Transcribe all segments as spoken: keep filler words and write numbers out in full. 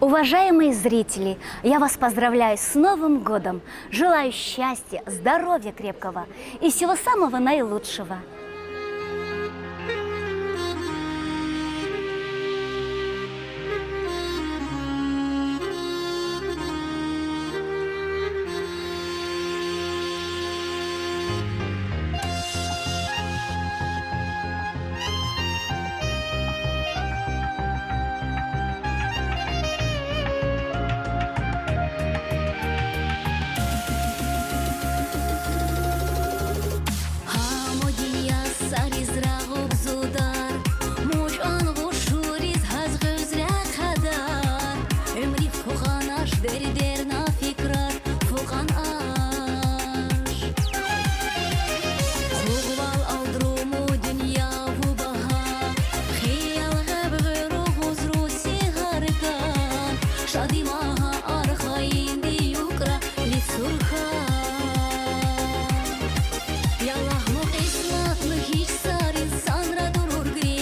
Уважаемые зрители, я вас поздравляю с Новым годом! Желаю счастья, здоровья крепкого и всего самого наилучшего! Һамо дунья саризра гугзудар, мучан гушуриз һаз гуьзре хадар. Уьмри фухан аш, дердер на фикрар фухан аш. Хугвал алдру му дунья ву баһа, хиял геб гуьру гузру сигаркан, шади маха архайинди юкра лиф сурхан. Ялах му къисметни хич сарин санра дурур гри,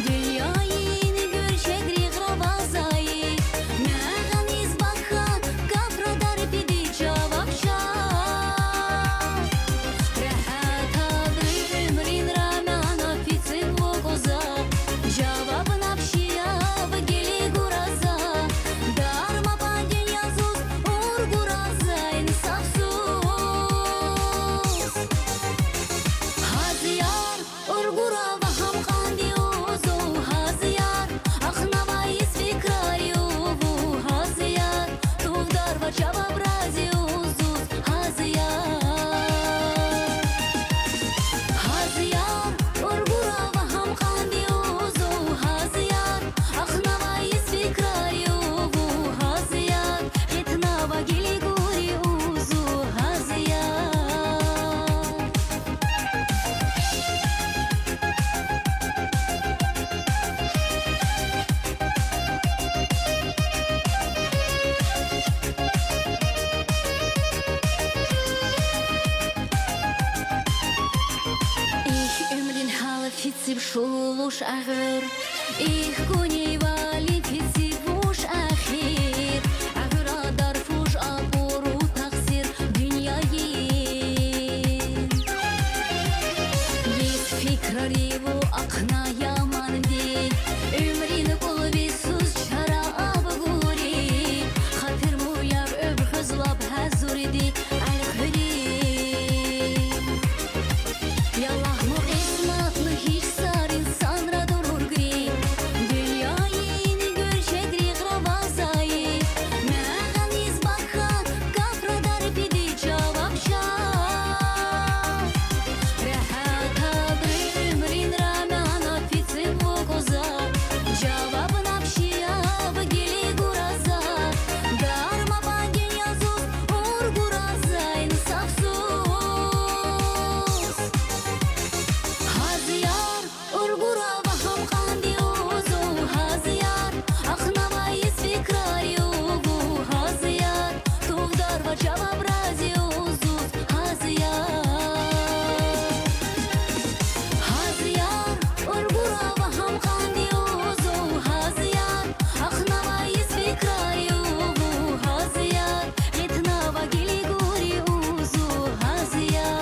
дуньяин гуьрчегри гравазай. Мегьаниз бака капра дарпиди жаваб шар. Регьетадри уьмрин рамана фицив вугуза, жаваб напшияб гили гураза. Дарма пандин язуз ургураза инсафсуз. Ҳазяр ургурава ҳам къанди узув, ҳазяр ахнавайиз фикрари увув, ҳазяр тувдарва жаваб рази узуз, ҳазяр. Ҳазяр ургурава ҳам къанди узув, ҳазяр ахнавайиз фикрари увув, ҳазяр хетнава гили гури узув, ҳазяр. Ихь уьмрин ҳал фициб шулуш агъур, ихь гунивали фициб вуш ахир, агъурадар фуш абуру тахсир дуньяин. Гис фикрари ву акъна яманди, уьмрин кӀулвисуз чара аб гури, хатир муяв уьб хуьз лап гьазурди алхуьри. Ялах му къисметни хьич сарин санра дурур гри, дуньяин гуьрчегри гравазай. Мегьаниз бака капра дарпиди жаваб шар. Регьетадри уьмрин рамана фицив вугуза, жаваб напшияб гили гураза. Дарма пандин язуз ургураза инсафсуз. Ҳазяр ургурава ҳам къанди узув, ҳазяр ахнавайиз фикрари увув, ҳазяр тувдарва жаваб рази узуз, ҳазяр. Ҳазяр ургурава ҳам къанди узув, ҳазяр ахнавайиз фикрари увув, ҳазяр хетнава гили гури узув, ҳазяр.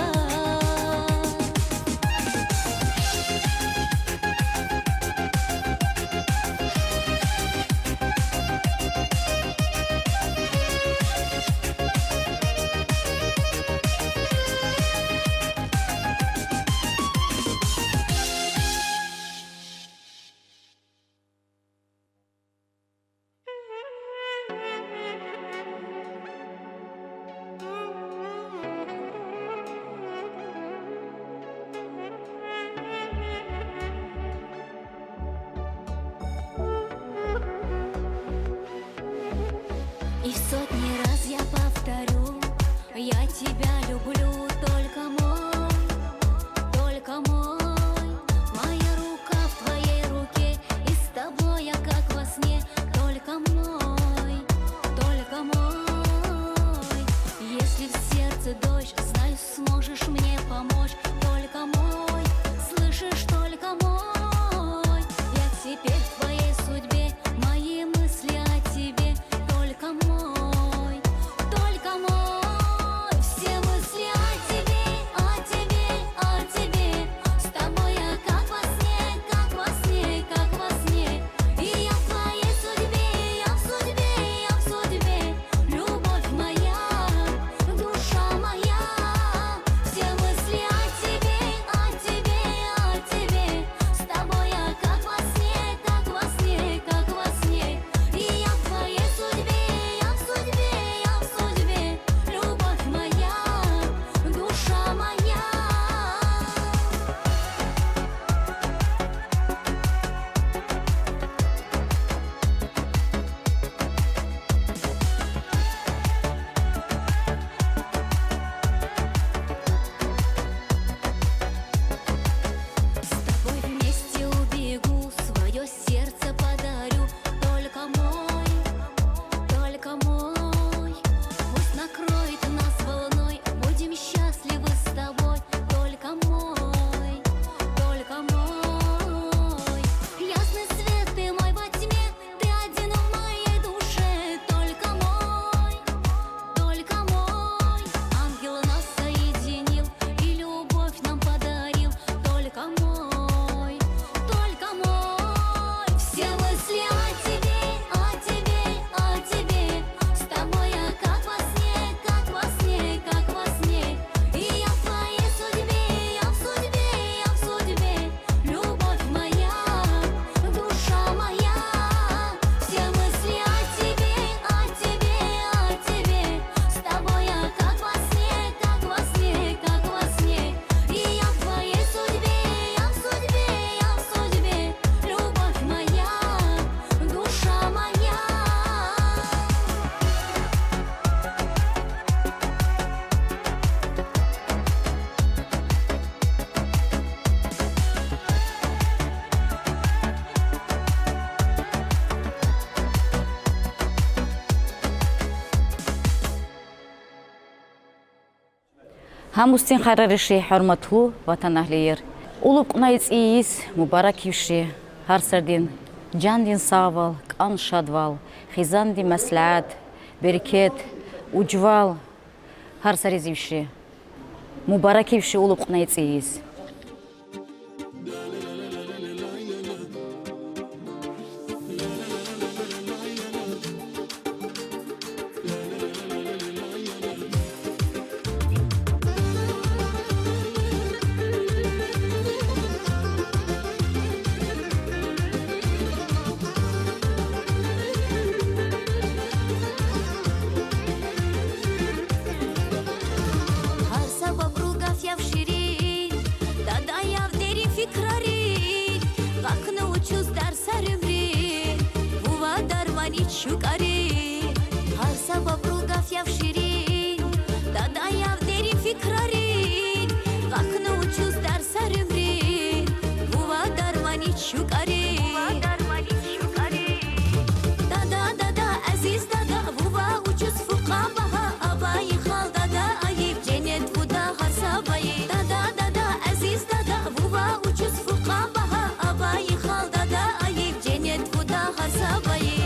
И в сотни раз я повторю: я тебя люблю, только мой, только мой. Моя рука в твоей руке, и с тобой я как во сне. Только мой, только мой. Если в сердце дождь, знай, сможешь мне помочь. Только мой, слышишь, только мой. Я теперь в твоей судьбе, мои мысли о тебе. Гьа мустин хайрариши, гьуьрметлу ватанэгьлийер. Улуб кьунай цӀийи йис мубарак ивши. Гьар сардин жандин сагъвал, кӀан шадвал, хизандин меслят, берекет, уджвал гьар сариз ивши. Мубарак ивши улуб кьунай цӀийи йис. Гьар са бубру гаф яв ширин, дадаяв дерин фикрарин, къахчуна учуз дар сар уьмруьн, вува дармани чукӀарин. Гьар са бубру гаф яв ширин, дадаяв дерин фикрарин, къахчуна учуз дар сар уьмруьн, вува дармани чукӀарин. Дада, дада, азиз дада, вува учуз фукъан багьа, абайи хал дада айиб, женнет вуда гьар сабайи. Дада, дада, азиз дада, вува учуз фукъан багьа, абайи хал дада айиб, женнет вуда гьар сабайи.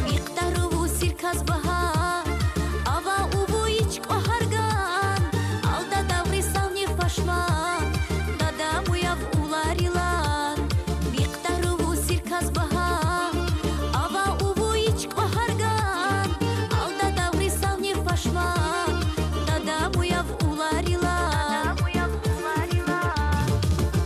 Микьдар увуз сир кас багьа, ава увуй ичкӀо гьарган, ал дада гъри сални пашман, дада муяв уларилан. Микьдар увуз сир кас багьа, ава увуй ичкӀо гьарган, ал дада гъри сални пашман, дада муяв уларилан.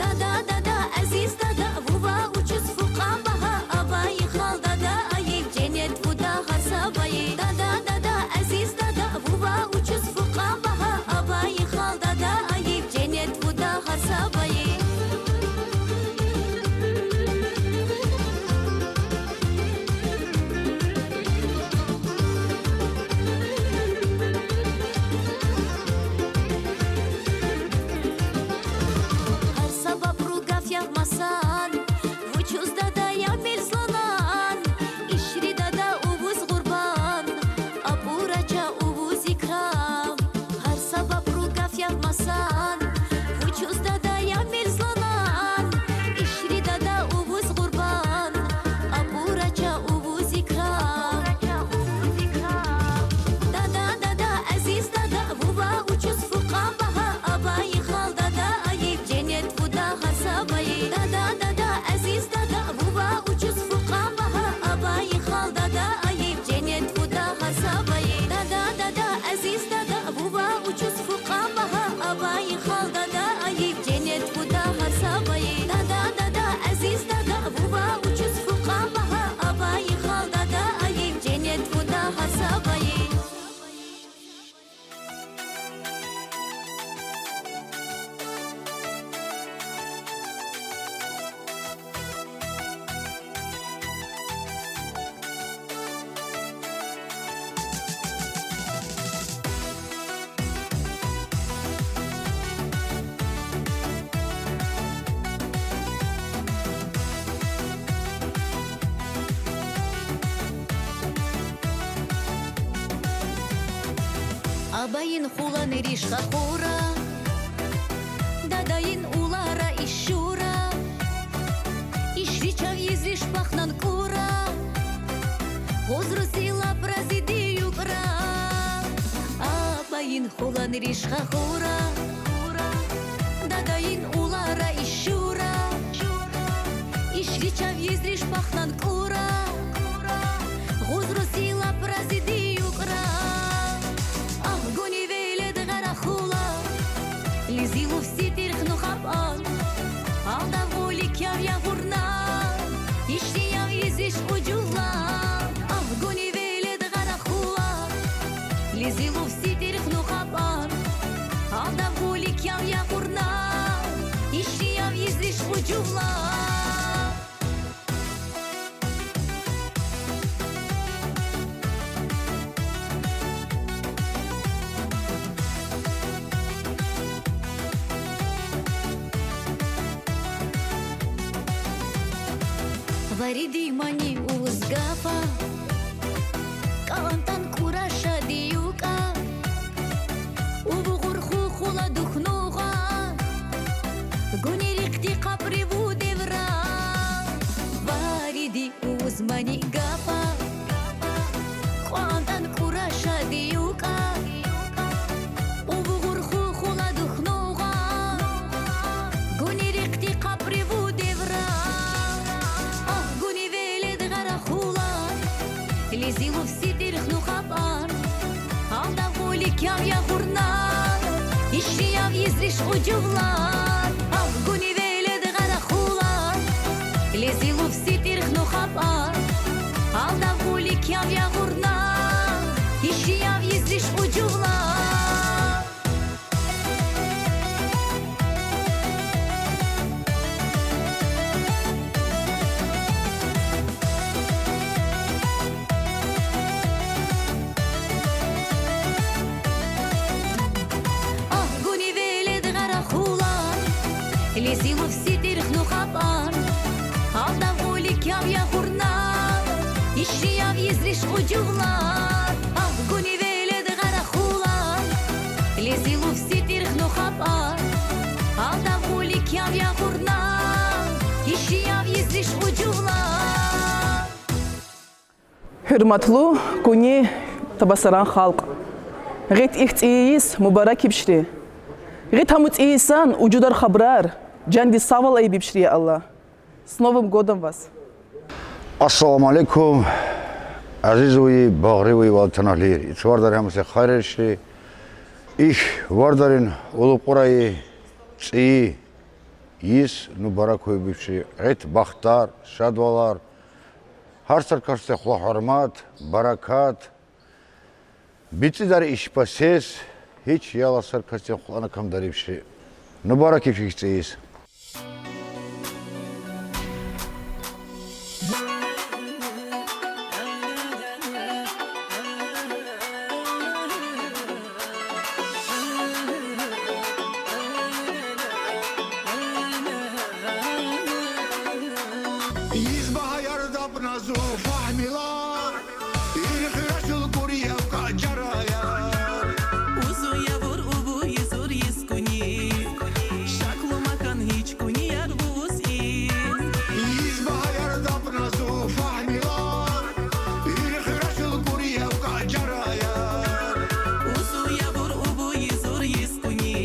Дада, дада, азиз дада, вува учуз фукъан багьа, абайи хал дада айиб, женнет вуда гьар сабайи. Дада, дада, азиз дада, вува учуз фукъан багьа, абайи хал дада айиб, женнет вуда гьар сабайи. Гьар са бубру гаф яв масан, вучуз дадая мел зланан, ишри дада увуз къурбан, абур ача увуз икрам. Гьар са бубру гаф яв масан, вучуз дадая мел зланан, ишри дада увуз къурбан, абур ача увуз икрам. Дада, дада, азиз дада, вува учуз фукъан багьа, абайи хал дада айиб, женнет вуда гьар сабайи. Дада, дада, азиз дада, вува учуз фукъан багьа, абайи хал дада айиб, женнет вуда гьар сабайи. Дада, дада, азиз дада, вува учуз фукъан багьа, абайи хал дада айиб, женнет вуда гьар сабайи. Дада, дада, азиз дада, вува учуз фукъан багьа, абайи хал дада айиб, женнет вуда гьар сабайи. Абайин хуланри шха хура, дадайин улара ишура, ишри чав йизриш пахнан кӀура, гозруси лапрази диюкра. Абайин хуланри шха хура, дадайин улара ишура, ишри чав йизриш пахнан кӀура, гозруси лапрази диюкра. Агь гуни велед гъара хула, лизи лув ситрихну хапӀан, алда гъули кяв ягъурна, ишри яв йизриш уджула. Агь гуни велед гъара хула, лизи лув ситрихну хапӀан, алда гъули кяв ягъурна, ишри яв йизриш уджула. Вариди мани уз гафа, кӀантан кура шади юкъа, убугъур хухула духнугъа, гунирихъди къапри ву девра. Вариди уз мани гафа, кӀантан кура шади юкъа, убугъур хухула духнугъа, гунирихъди къапри ву девра. Агь, гуни велед гъарахула, лезилув ситирхну хапар, алда гъули кяв ягъурна, ишияв йизриш уджувла. Агь, гуни велед гъарахула, лезилув ситирхну хапар, алда гъули кяв ягъурна, ишияв йизриш уджувла. Агь, гуни велед гъарахула, лезилув ситирхну хапар, алда гъули кяв ягъурна, ишияв йизриш уджувла. Агь, гуни велед гъарахула, лезилув ситирхну хапар, алда гъули кяв ягъурна, ишияв йизриш уджувла. Гьуьрметлу гуни Табасаран халкь! Гъит ихь цӀийи йис мубарак ийиб шири. Гъит гьа му цӀийи йисан уджудар хабарар, жанди сагъвал айиб шири, я Аллагь. С Новым годом вас! Ассаламу алейкум, азиз уйи, багъри уйи, ватанэгьлийр. И цӀи вардар гьамиша хайр шири. Ихь вардарин улуб Кьурайи цӀийи йис мубарак хьуй бибши. Гъит бахтар, шадвалар, гьар сар касдихъ хъла гьуьрмет, берекет, бицӀидар ишпа сес, гьич ялла сар касдихъ хъла накам дарибши. Мубарак хьуй ихь цӀийи йис. Йис багьа ярдаб на зун фагьмилар, ирхи рашул гур явка жараяр. Узун явур убуй зур йис гуни, шаклу макан гьич гунияр вуз ин. Йис багьа ярдаб на зун фагьмилар, ирхи рашул гур явка жараяр. Узун явур убуй зур йис гуни,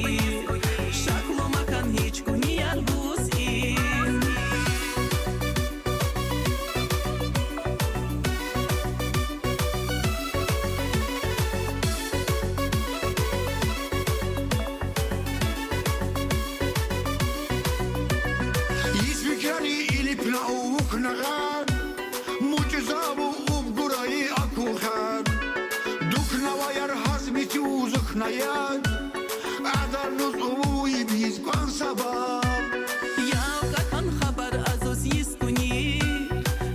шаклу макан гьич гунияр вуз ин. Йис фикрани илипна увукнагъан, мучӀ заву уб гурай акун хан. Дукнаваяр гьазмичи узукнаяр, адар нуз увув уйиб йис кӀван сабаб. Ялкъатан хабар азуз йис гуни,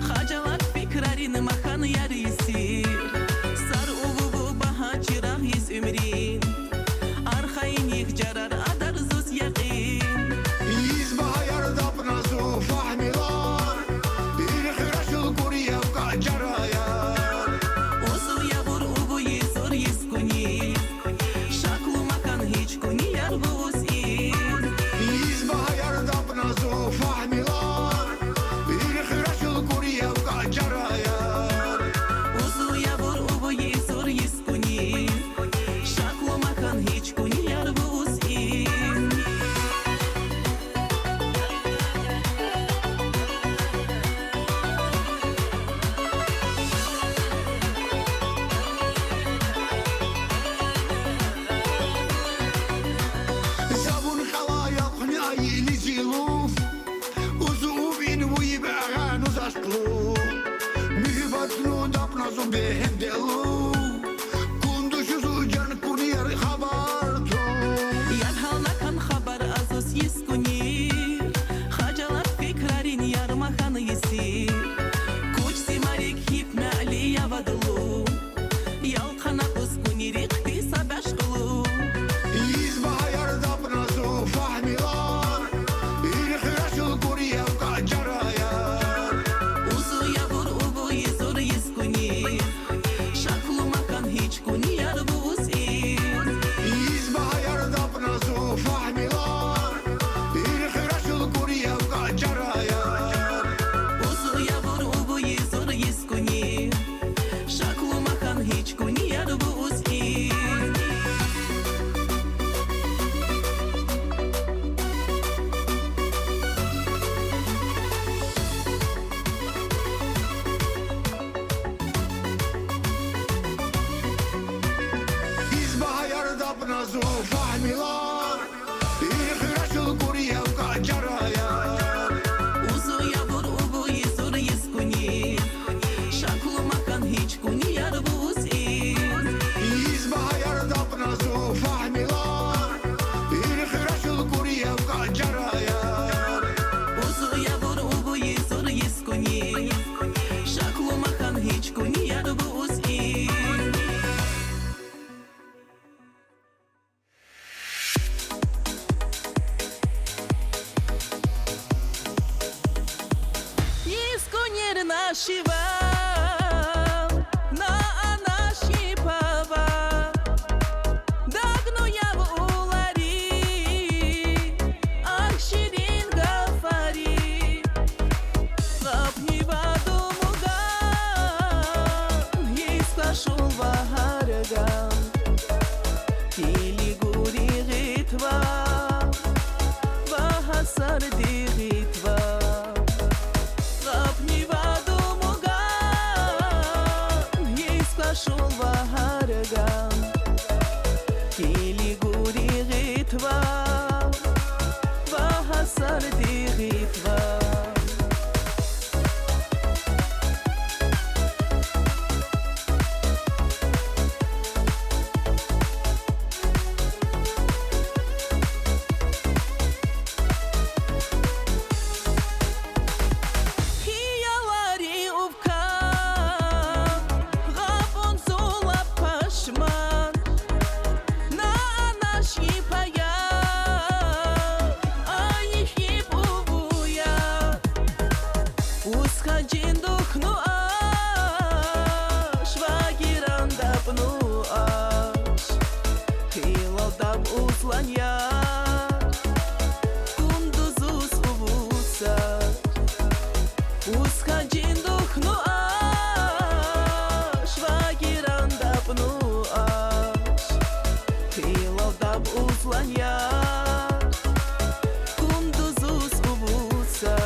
хажалат фикрарин махана яр йисир. Сар увув багьа чирагъ йис уьмуьрин, архайин йих жарар адар зуз якъин. Йис багьа ярдаб на зун фагьмилар, ирхи рашул гур явка жараяр. Узун явур убуй зур йис гуни, шаклу макан гьич гунияр вуз ин. Йис багьа ярдаб на зун фагьмилар, ирхи рашул гур явка жараяр. Узун явур убуй зур йис гуни, шаклу макан гьич гунияр вуз ин. Завун кьала ялкъни ай лезилув, узув ин вийиб агъа нуз аслу. Муьгьуьббат нудаб на зун бегьем делув, кундуш зун жан кунияр хабар тун. Яр гьалакан хабар азуз йис гуни, хажалат фикрарин ярмахан йисир. Куч симарик гьипмяли явадлу, ялкъана кьус гунирихъди са башкъалу. Йис багьа ярдаб на зун фагьмилар, ирхи рашул гур явка жараяр. Уз Ва, на анашни пава, дагнуяв улари, ах ширин гафари. Хапни ва думуга, йиса кашун ва гьарган. Кили гури гитва, ваһа сарди гитва. Хапни ва думуга, йиса кашун ва гьарган. Кили гури гитва, ваһа сарди гитва. Хиялари увкан, гапун зулап пашман, на анашни пая, айихип увуя. Усха жин духнуаш, вагиран дабнуаш, хилалдам узлан я, гундузуз увуса. Усха жин духнуаш, вагиран дабнуаш, хилалдам узлан я, гундузуз увуса.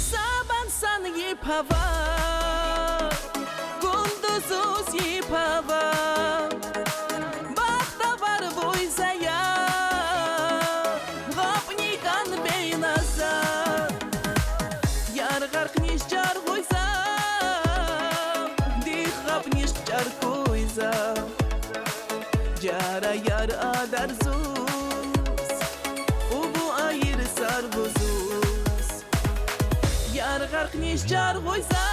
Сабан сан йипава, гундузуз йипава, бахтавар вуйзая, гапни кӀан бейназа. Яргъаркниш чаргуйза, дихгапниш чаркуйза. Жараяр адар зуз, увун айир саргузуз. Яргъаркниш чаргуйза,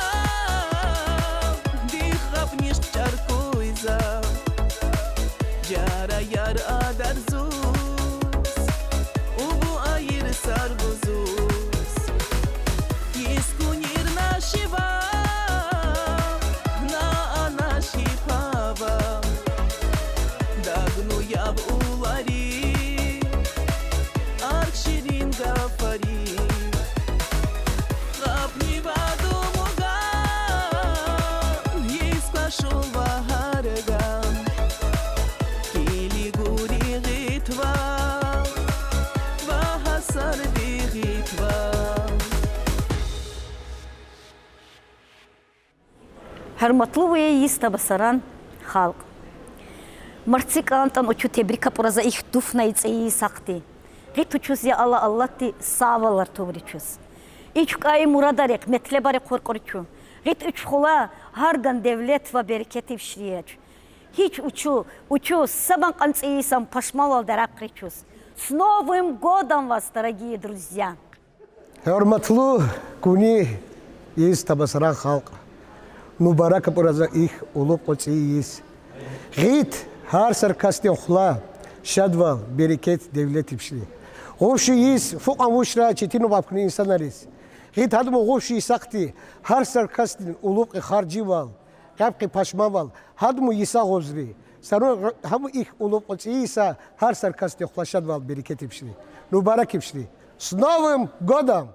дихгапниш чаркуйза. Жараяр адар зуз, увун айир саргузуз. Йис гунир нашива, на анашни пава, дагнуяв улари, ах ширин гафари. Хапни ва думуга, йис кашун ва гьарган. Кили гури гитва, ваһа сарди гитва. Гьуьрметлубур, йис табасаран халкь. Марци кӀантӀан учу тебрикабураза ихь дуфнай цӀийи йисахди. Гъит учуз я Алла Алладди сагъвалар тувурай чуз. Ичук кьай мурадарихъ, метлебарихъ къуркъурай чун. Гъит учхула гьарган девлет ва берекет ивширай чун. Гьич учу, учу сабан кьан цӀийи йисан пашманвал дараб хьурай чуз. С Новым годом вас, дорогие друзья! Гьуьрметлу куьне, йис табасаран халкь. Нубаракабураза ихь улуб къуз цӀийи йис. Гъит гьар саркасдин хвла шадвал, берекет, девлет ивширай. Гъувшин йис фукьан вушра четин бахшни инсанриз. Гъит гьадму гъувшин йисахди гьар саркасдин улуб къе харживал, къеб къе пашманвал, гьадму йис агъузри. Сарун гьа-, гьаму ихь улуб къуз цӀийи йиса гьар саркасдин хвла шадвал, берекет ивширай. Нубарак ивширай. С Новым годом!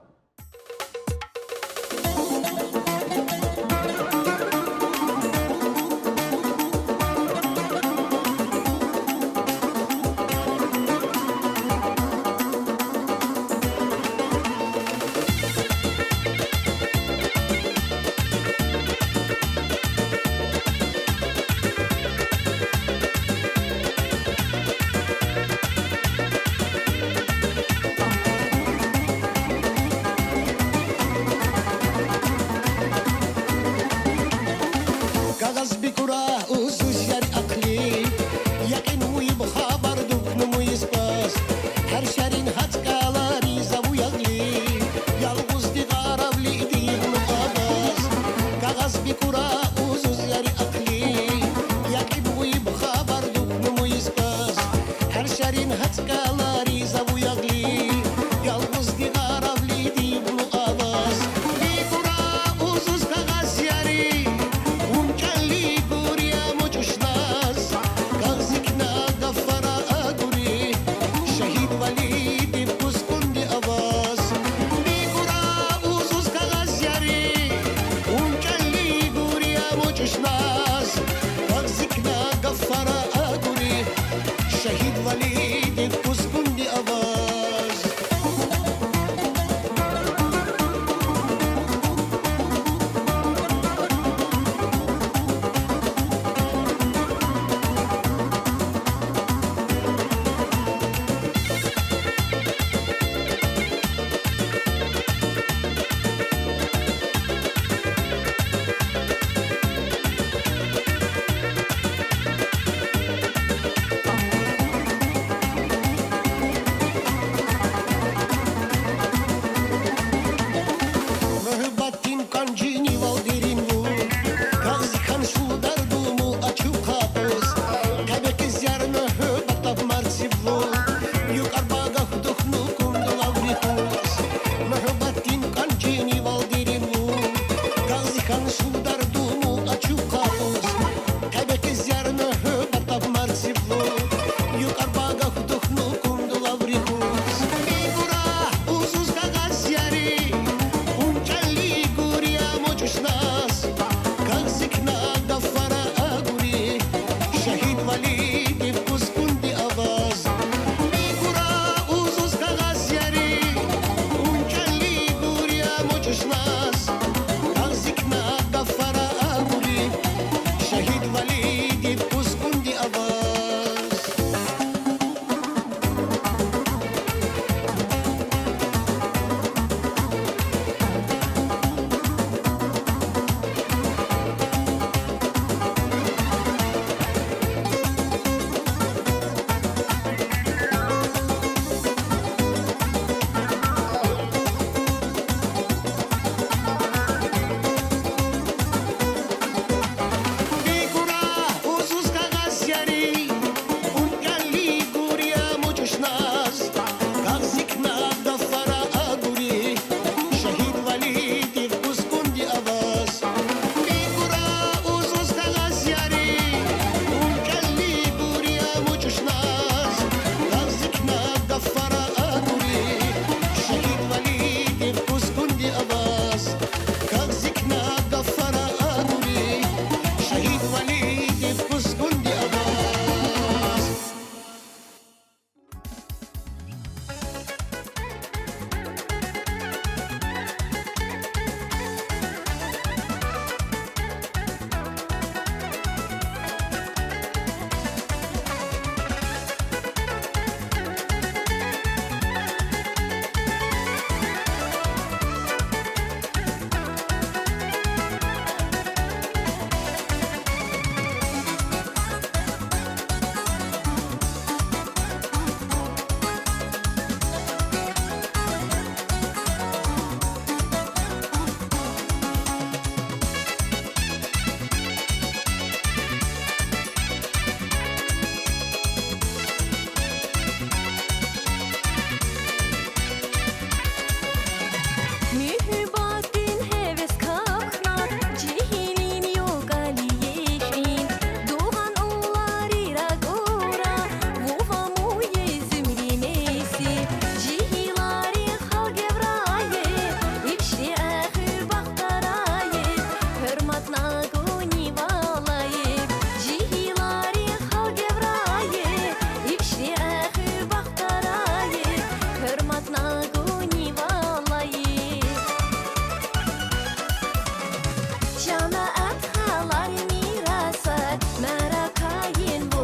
Җана атхалар мирасар, мәрәкәен бу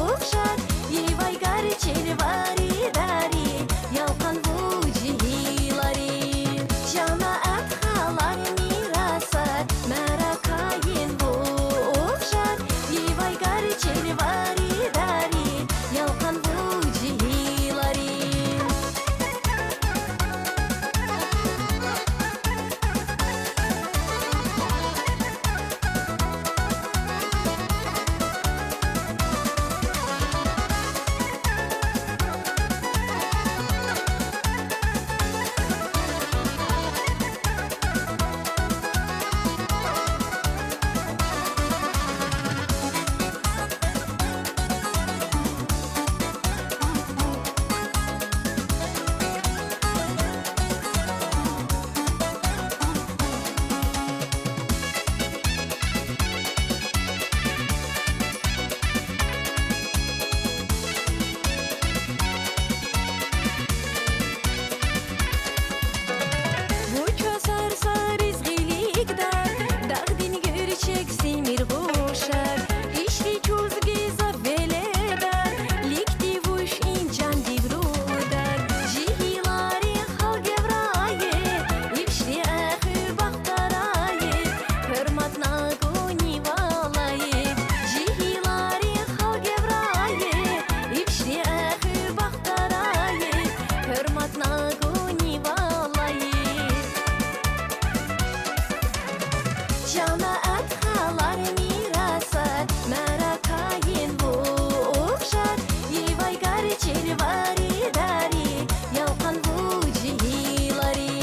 угшар, ивай гарчил варидари, ялкан вуҗи йилари. Җана атхалар мирасар, мәрәкәен бу угшар, ивай гарчил варидари, ялкан вуҗи йилари. Вуча сарсар изгиликдар, дагъдин герчек симир гушар, ишли чузги зав веледар, ликти вуш инчан дигрудар, зи йиларин халкь геврае, ившди эхи бахтарае, хорматна гуни валае, зи йиларин халкь геврае, ившди эхи бахтарае, хорматна гуни валае. Ҷана атхалар мирасар, мәракаин бу ухшар, ивай гарчил варидари, ялкъан вуҷи йилари.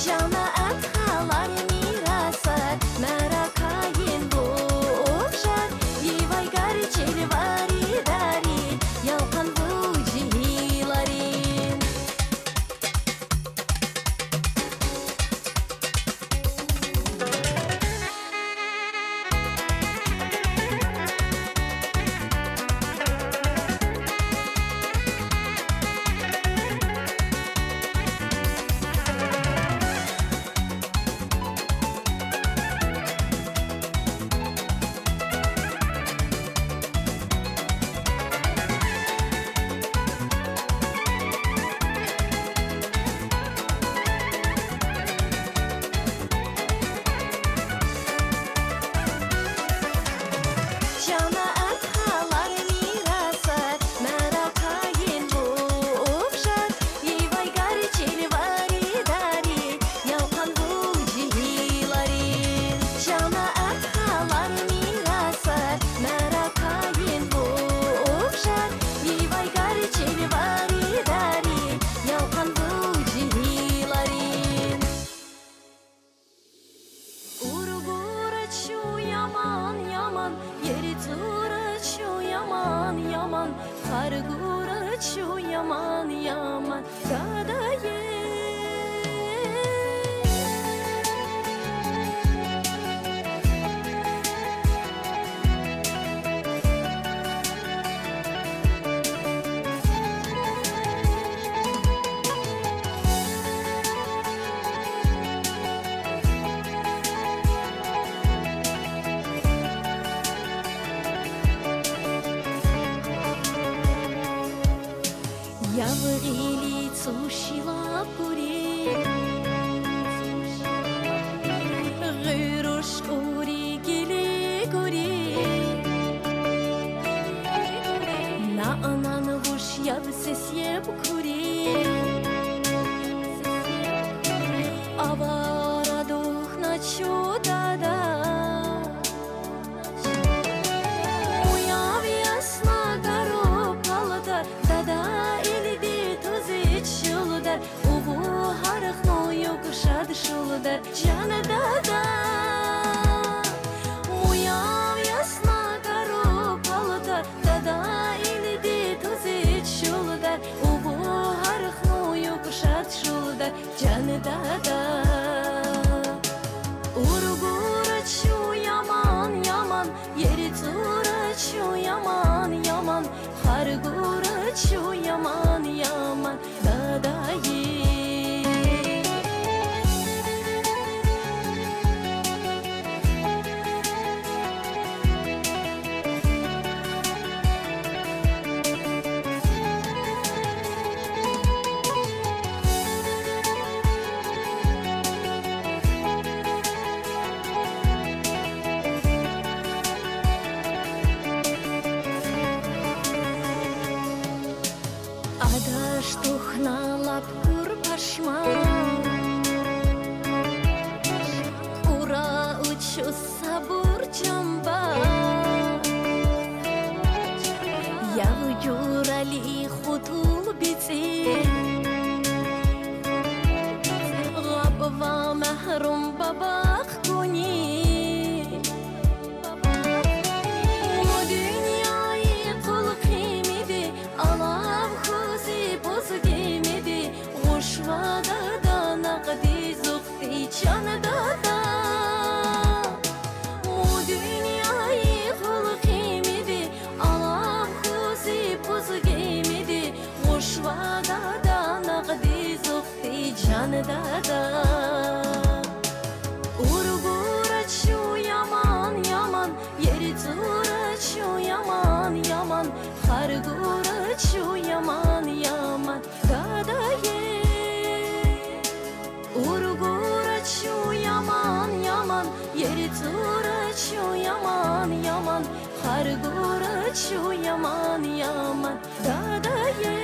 Ҷана атхалар мирасар, мәракаин бу ухшар, ивай гарчил варидари, ялкъан вуҷи йилари. Ҷана атхалар мирасар, мәракаин бу ухшар, ивай гарчил варидари, ялкъан вуҷи йилари. Ҷана атхалар мирасар, мәракаин бу ухшар, ивай гарчил варидари, ялкъан вуҷи йилари. Ургура чу яман-яман, Ерцура чу яман-яман, Харгура чу яман-яман, дадае. Явгили цушилаб гури, гуруш гури, гили гури, наънан вуш яб сесеб гури, авара духна чу дада. Муяв ясна гару палтар, дада, илди тузич шулдар, уву гьархну юк шад шулдар, ҷана дада. Муяв ясна гару палтар, дада, илди тузич шулдар, уву гьархну юк шад шулдар, ҷана дада. Ургур Сабур чамба, ягъ гьурали хутул бицӀи, гъаб ва мегьрум бабахъ гуни. Мо дуьньяй хулхимиди, алав хузи бузгимиди, гъушва дада накьди зух ти чан дада. Мо дуьньяй хулхимиди, алав хузи бузгимиди, гъушва дада накьди зух ти чан дада. Ургура чу яман-яман, ери цӀура чу яман-яман, харгура чу яман-яман, дадае. Ургура чу яман-яман, ери цӀура чу яман-яман, харгура чу яман-яман, дадае.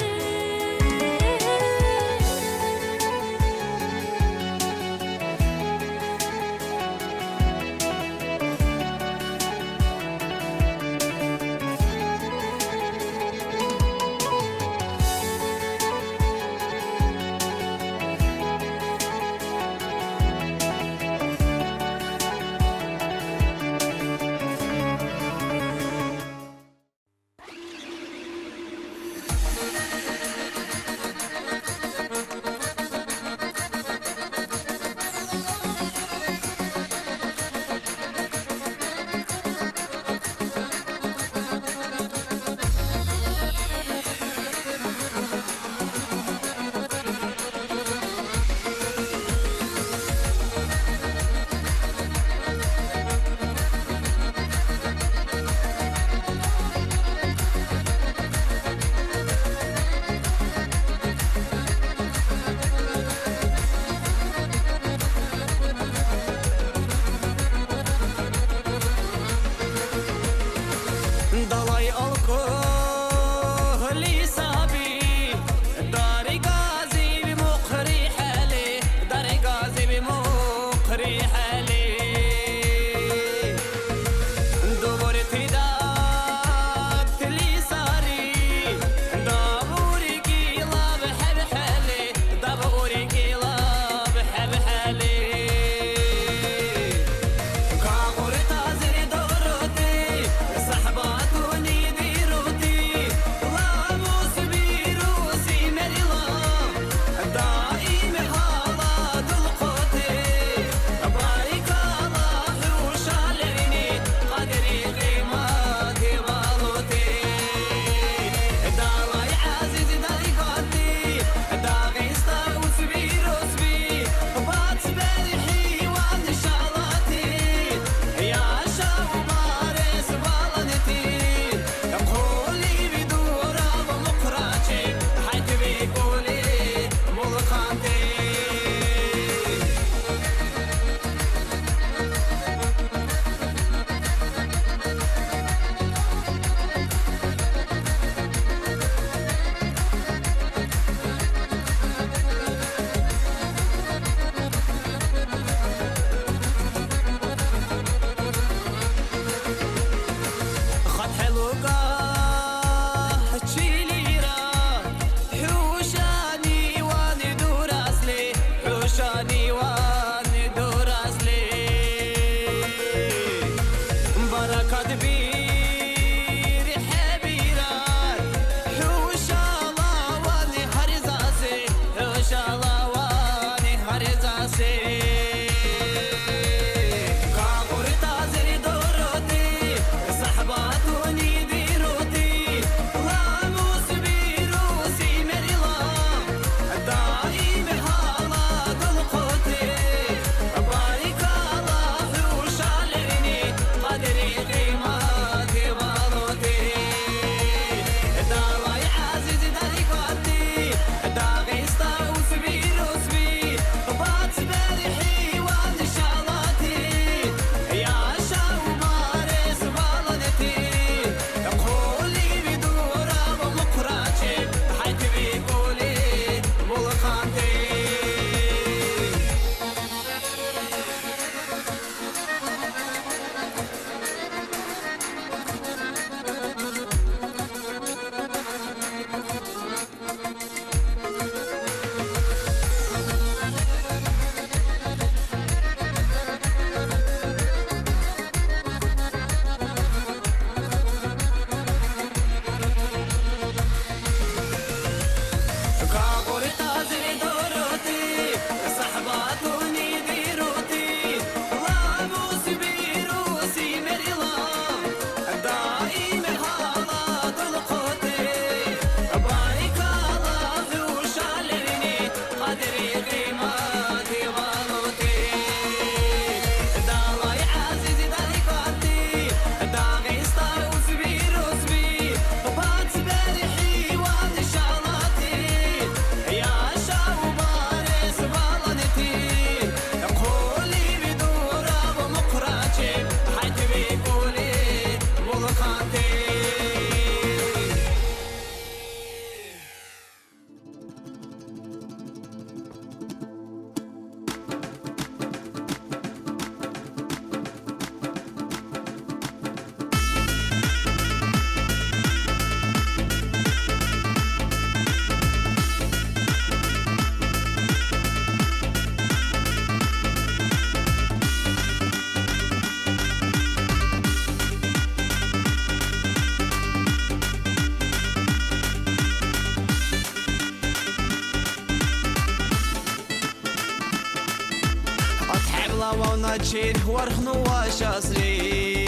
Начир варх нуашасри,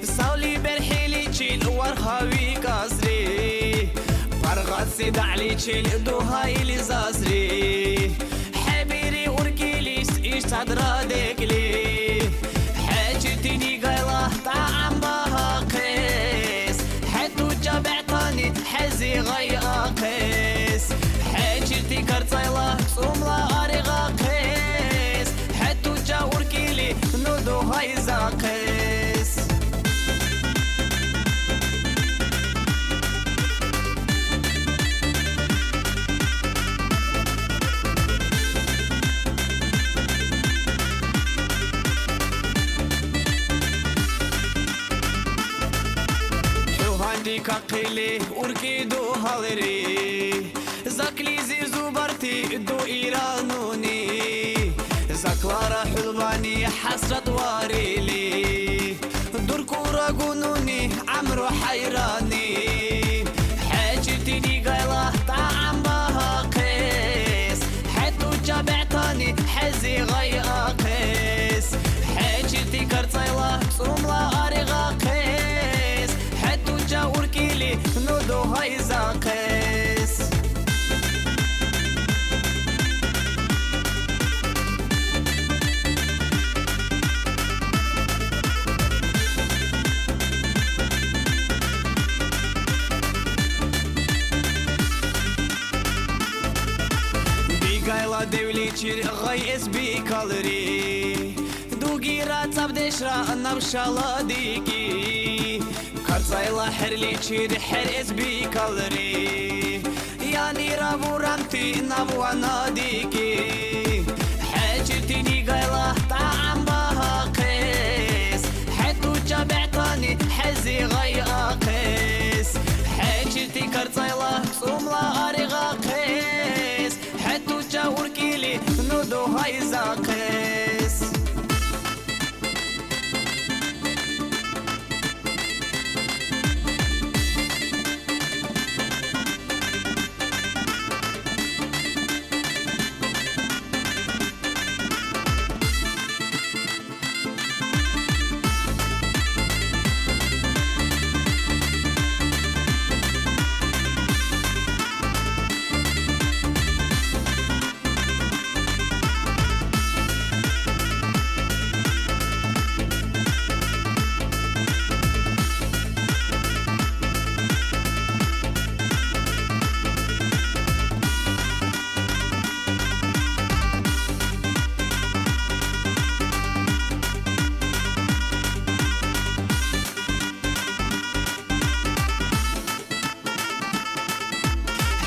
савли берхиличил варх авикасри, паргъатси дагъличил дугъа илизасри, хебири уркилис иш садра декли, хечи тини гайла тӀаам багьахъес, хетуча бегьтани хези гъай акъес, хечирти карцайла цӀумла аригъахъес, хетуча уркили ну дугъай захъес. Хьугъанди какили урки дугъалри, заклизи зубарти дуиран нуни, заклара хьулбани хьасрат варили, дуркура гунуни амру хьайрани, хечи тини гайла тӀаам багьахъес, хетуча бегьтани хези гъай акъес, хечирти карцайла цӀумла аригъахъес, хетуча уркили ну дугъай захъес. Бигайла девличир гъай эс бикалри, дугира цабдешра наб шаладики, карцайла хьерличир хьер эс бикалри, янира бурамти наб ванадики, хечи тини гайла тӀаам багьахъес, хетуча бегьтани хези гъай акъес, хечирти карцайла цӀумла аригъахъес, хетуча уркили ну дугъай захъес.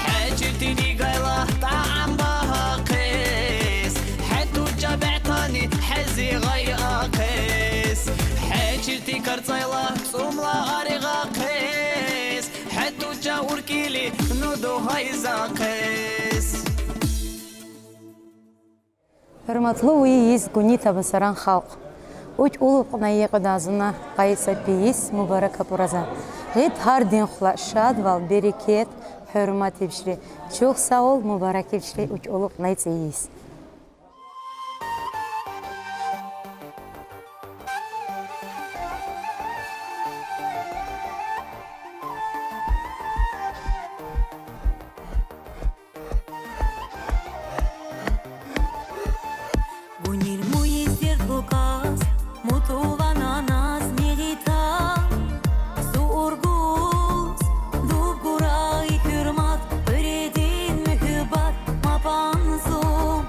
Хечи тини гайла тӀаам багьахъес, хетуча бегьтани хези гъай акъес, хечирти карцайла цӀумла аригъахъес, хетуча уркили ну дугъай захъес. Гьуьрметлу уйи йис, гунитӀа Масаран халкь! Учкъулукъна юкъуз зуна къайи сапи йис мубарак абурзава. Гъид гьардин хъла шадвал, берекет, гьуьрмет ибшри. Чухсагъул, мубарак ибшри учкъулукъна цӀийи йис. Гунир муйи сердлукас, мутувана наз-негъитан, суургус дуб гурай хьурмат, уьредин муьгьуьббат ма панзум.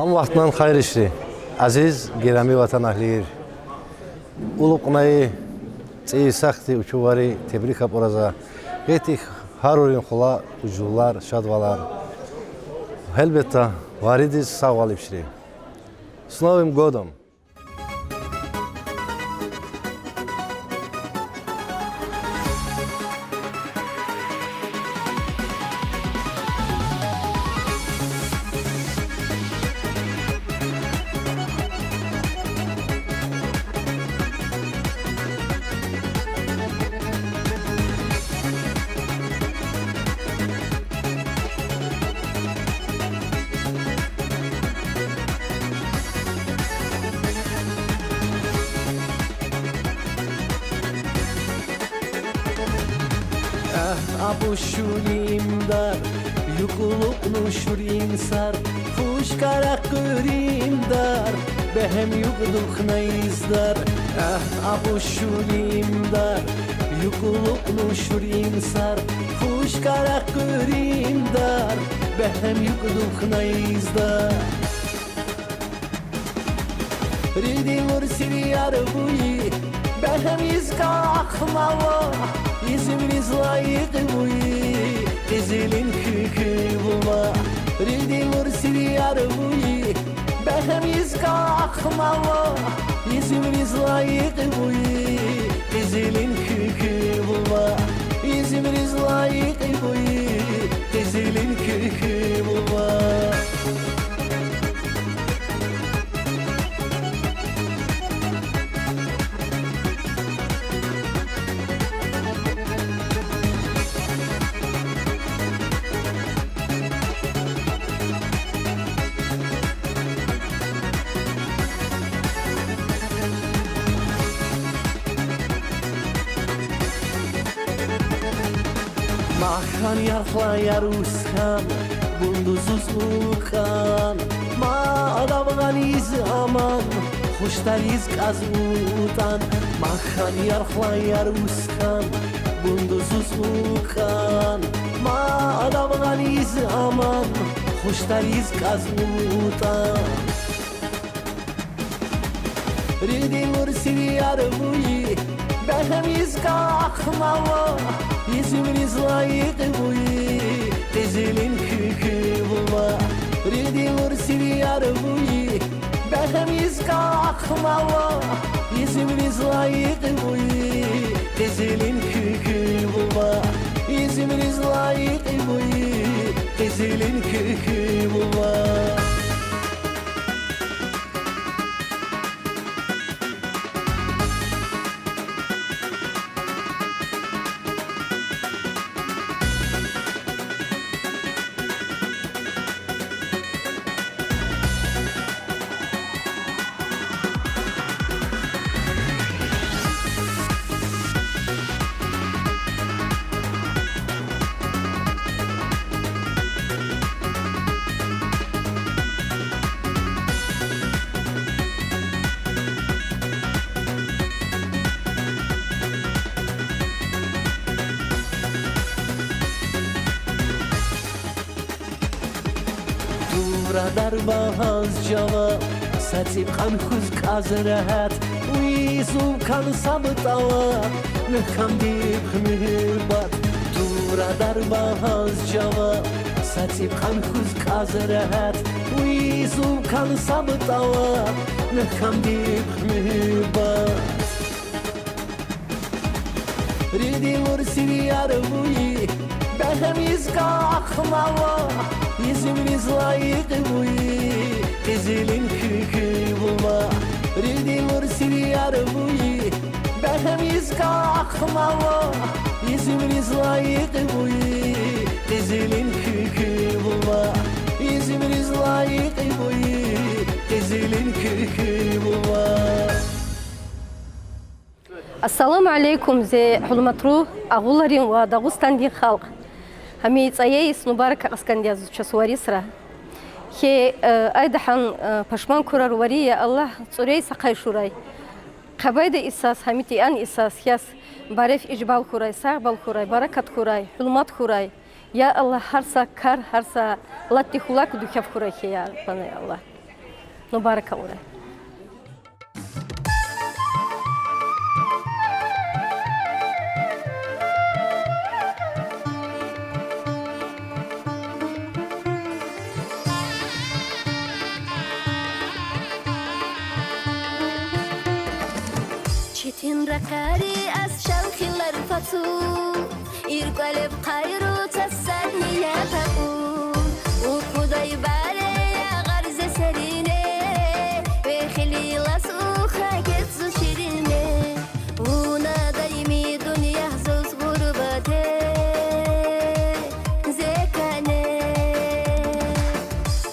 Ам вахтнан хайыр ишри, азиз герами ватанэгьлийр. Улу къуныни, цӀийи сахти учуввари тебрик абурза, гетик гьарурин хулаь, ужурлар, шадвалар. Гьелбетда, варидиз сагъвал ибшри. С Новым годом! Агь, абушур им дар, юкълукъну шурин сар, хушкъара Къырым дар, бегьем юкъ духна из дар. Агь, абушур им дар, юкълукъну шурин сар, хушкъара Къырым дар, бегьем юкъ духна из дар. Ридилур сивияр буй, бегьем из къахмала, Изюмриз лайих буй, къизилин куькуй була. Ридилур сивияр буй, бегьем из къахмала, Изюмриз лайих буй, къизилин куькуй була. Изюмриз лайих буй, къизилин куькуй була. Махкан ярхлаяр усхан, бундузуз укъан, мад авгъан из аман, хуш тар из кьаз утӀан. Махкан ярхлаяр усхан, бундузуз укъан, мад авгъан из аман, хуш тар из кьаз утӀан. Ридилур сивияр буй, бегьем из къахмала, Изюмриз лайих буй, къизилин куькуй була. Ридилур сивияр буй, бегьем из къахмала, Изюмриз лайих буй, къизилин куькуй була. Изюмриз лайих буй, къизилин куькуй була. Тура дарба гьаз жава, са цӀип кьан хуьз кӀаз регьят, уйзув кӀан са бутӀала, мехкам диб хмуьхуьбат. Тура дарба гьаз жава, са цӀип кьан хуьз кӀаз регьят, уйзув кӀан са бутӀала, мехкам диб хмуьхуьбат. Ридилур сивияр буй, бегьем из къахмала, Изюмриз лайих буй, къизилин куькуй була. Ридилур сивияр буй, бегьем из къахмала, Изюмриз лайих буй, къизилин куькуй була. Изюмриз лайих буй, къизилин куькуй була. Ассаламу алейкум, зи гьурметлу Агъуларин ва Дагъустандин халкь. Гьа ми цӀай йис мубарак къаскандиз чаз варисра. Хе, э, айдахьан, э, пашман курар вари, я Аллагь, цӀурей сахай шурай. Къебедин йисаз, гьамит ян йисаз, хьаз бареф ижбал хурай, сагъбал хурай, баракат хурай, гьурмат хурай. Я Аллагь, гьар са кар, гьар са латдихулак дукев хурай хьи, я Раббана, я Аллагь. Мубарак ура. Четин ракъари аз шалхилар фацу, иркъвалеб хайру цацани ятакъу. Укудай баре агъар зе серине, вехили лас уха гет зун ширине. Уна дайми дуния зуз гъурбате зекане.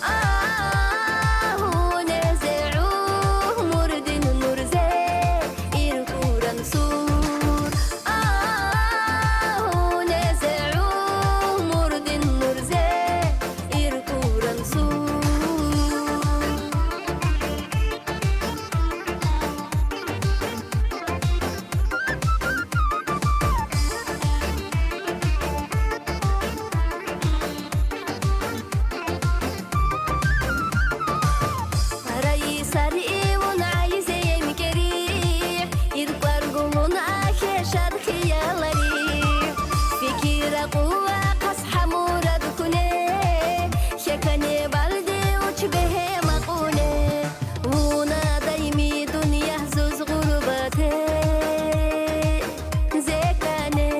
Агь, уне зе умурдин нур зе иркуран сур. Агь, уне зе умурдин нур зе иркуран сур. Араи сари вун айзем керих, иркъвар гун ахе шад хияларих. Фикир акъуа къас хамурад куне, хекане балди учбехе макъуне. Уна дайми дуния зуз гъурбате зекане.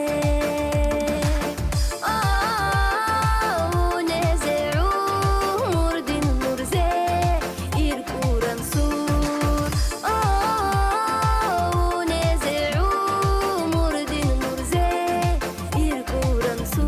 Агь, уне зе умурдин нур зе иркуран сур. Агь, уне зе умурдин нур зе иркуран сур.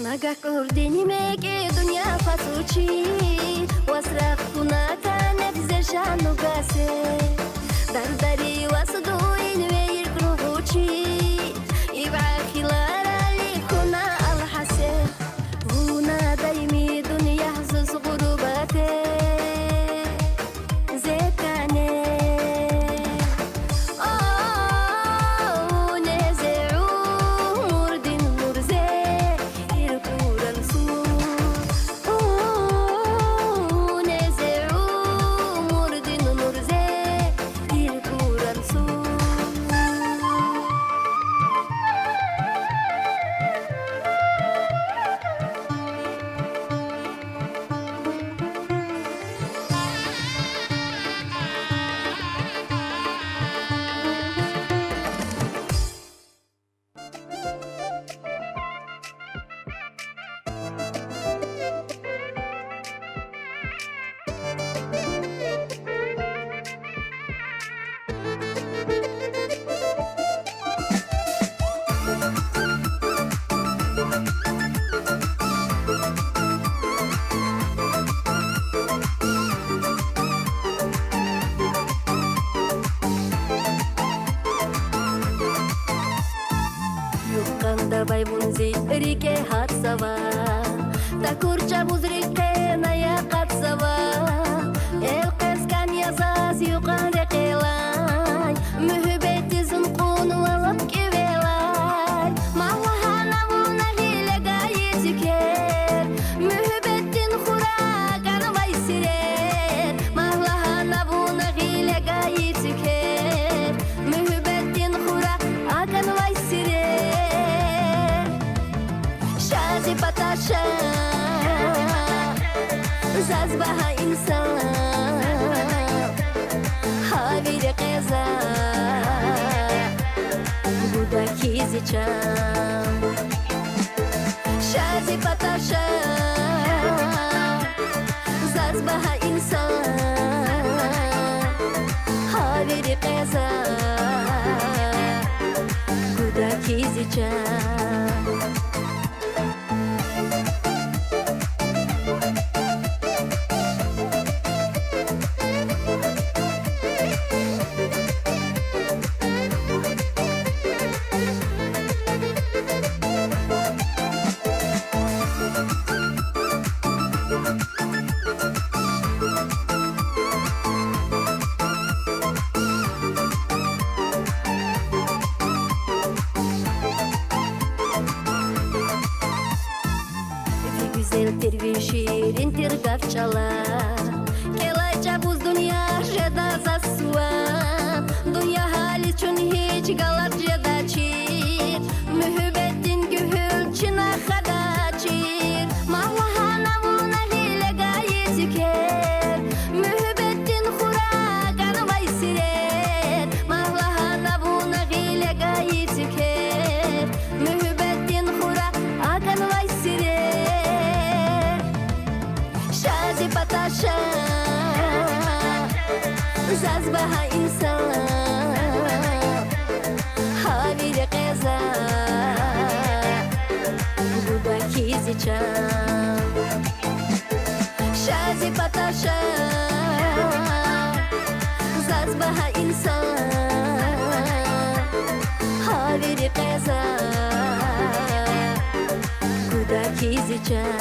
Нагагь кьурдини мекьи дуния фасучи, васрах куна канеб зе шану гасе. Дардари васдуин вейир кругучи, ибгьа хиларали куна алхасе. Уна дайми дуния зуз гъурбате зекане. Агь, уне зе умурдин нур зе иркуран сур. Уне зе умурдин нур зе иркуран сур. Юкъанда байбун зи рикӀе гьатзава, такур чӀавуз рикӀ къене якъатзава. Элкъвез кӀан я заз юкъан рекьелай, муьгьуьббетдиз зун кьун валаб кӀивелай. Ма лагьана вуна гъиле гайи цуькер, муьгьуьббетдин хура акӀанвай сирер. Ма лагьана вуна гъиле гайи цуькер, муьгьуьббетдин хура акӀанвай сирер. Ша зи паташа, заз багьа инсан, гьа вири къеза гуда хьиз зи чан. Ша зи паташа, заз багьа инсан, гьа вири къеза гуда хьиз зи чан. Заз баһа инсан, гьавири къеза, гуда хьиз ичан. Шази паташа, заз баһа инсан, гьавири къеза, гуда хьиз ичан.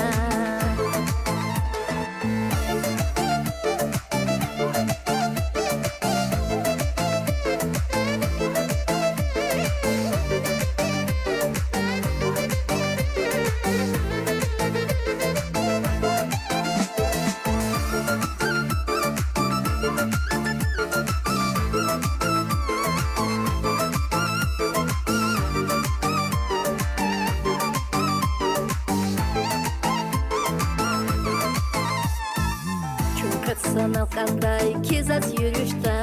Чун кад санал кӀандай, ки заз юришда,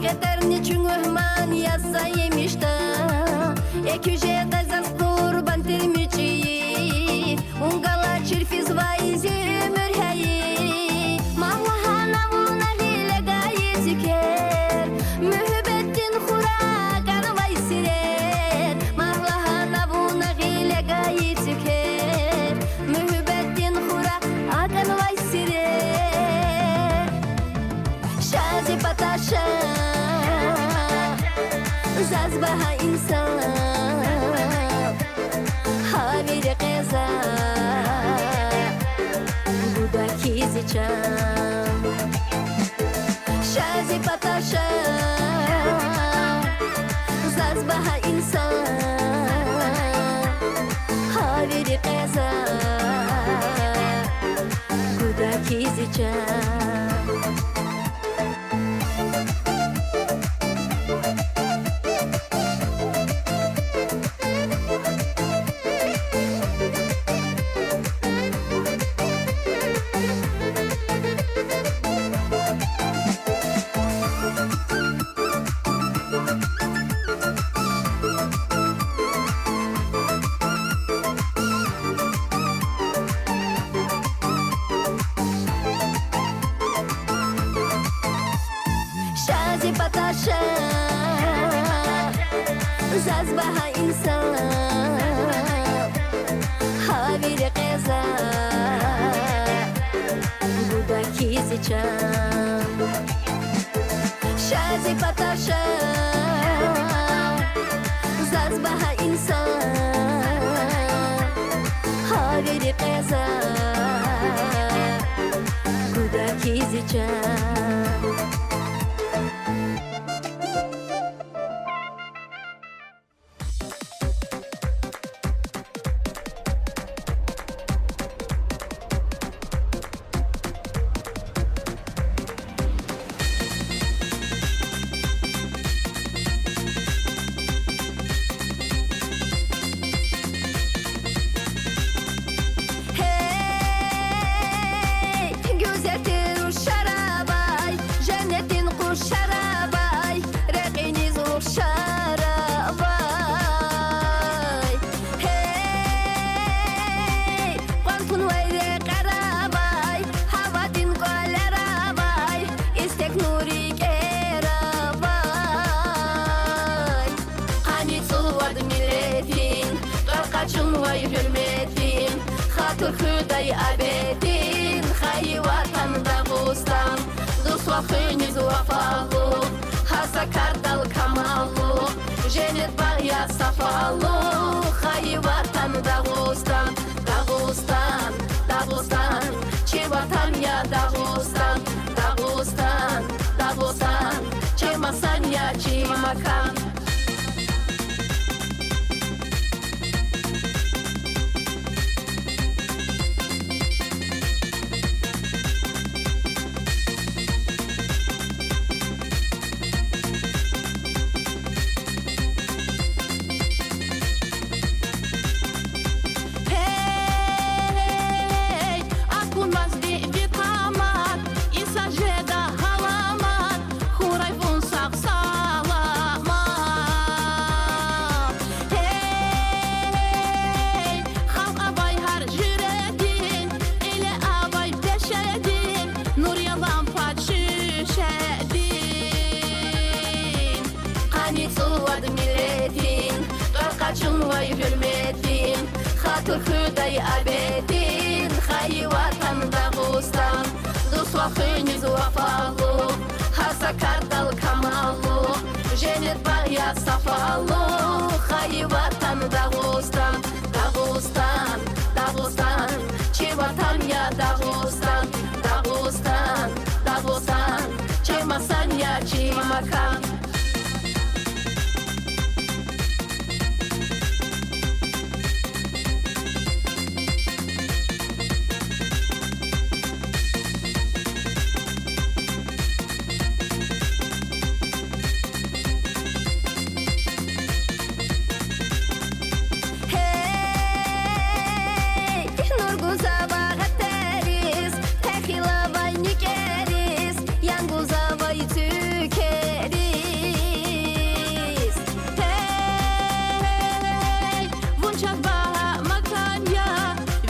геттерни чунгуьман язза емишда. Экуьжедай заз къурбан тир мичӀи, унгалачир физвай зи уьмуьр гьайи. Магьлаһана вуна гъиле гайи цуькер, муьгьуьббетдин хура акьанвай сирер. Магьлаһана вуна гъиле гайи цуькер, муьгьуьббетдин хура акьанвай сирер. Шази паташа, заз баһа инсан, гьавири къеза, гуда хьиз ичан. Шази паташа, заз баһа инсан, гьавири къеза, гуда хьиз ичан. Шази паташа, заз баһа инсан, гьавири къеза, гуда хьиз ичан. Шази паташа, заз баһа инсан, гьавири къеза, гуда хьиз ичан. Гьей, гуьзел тир ушара бай, женнетдин къушара бай, рекьиниз ухшара бай. Гьей, къван тунвай рекьера бай, гьавадин кӀвалера бай, истек нур рикӀера бай. Къанни цӀувад миллетдин, къаркъа чунвай гьуьрметдин, хатур хуьдай абетдин хайи ватан Дагъустан. Дуст ва хуьниз вафалу, гьасар кардал камалу, женнет багъ я сафалу хайи ватан Дагъустан. Дагъустан, Дагъустан, чи ватан я Дагъустан. Дагъустан, Дагъустан, чи масан я, чи макан. Гьей, акунмаз ви тамад, Къачынвай гьуьрметин, хатур худай абетин, хайи Ватан Дагъустан. Дус ва хуниз вафалу, гьасар кардал камалу, женнет багъ я сафалу, хайи Ватан Дагъустан. Дагъустан, Дагъустан, чи ватан я Дагъустан. Дагъустан, Дагъустан, чеб масан я чи макан. Гьей, нур гузава багъатериз, пехилавай нуькериз, янгузавай цуькериз. Гьей, вун чаз багьа макан я,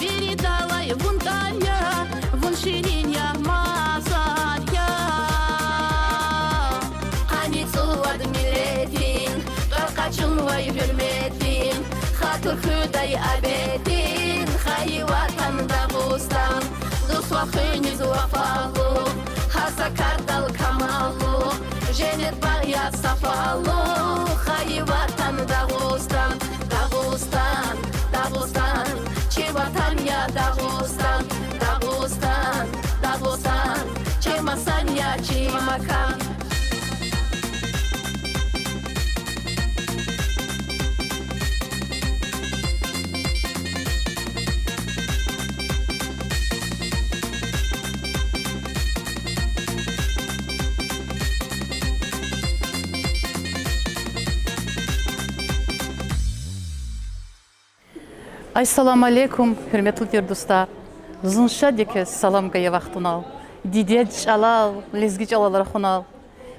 виридалай вун кӀан я, вун ширин я, масан я. Къанни цӀувад миллетин, къачынвай гьуьрметин, хатур худай абетин, хайи Ватан Дагъустан. Дус ва хуниз вафалу, гьасар кардал камалу, женнет багъ я сафалу, хайи Ватан Дагъустан. Дагъустан, Дагъустан, чи ватан я Дагъустан. Дагъустан, Дагъустан, чеб масан я чи макан. Ассаламу алейкум, гьуьрметлу тир дустар. Зун шад я квез салам гая вахтунал. Дидед чӀалал, лезги чӀалал рахунал.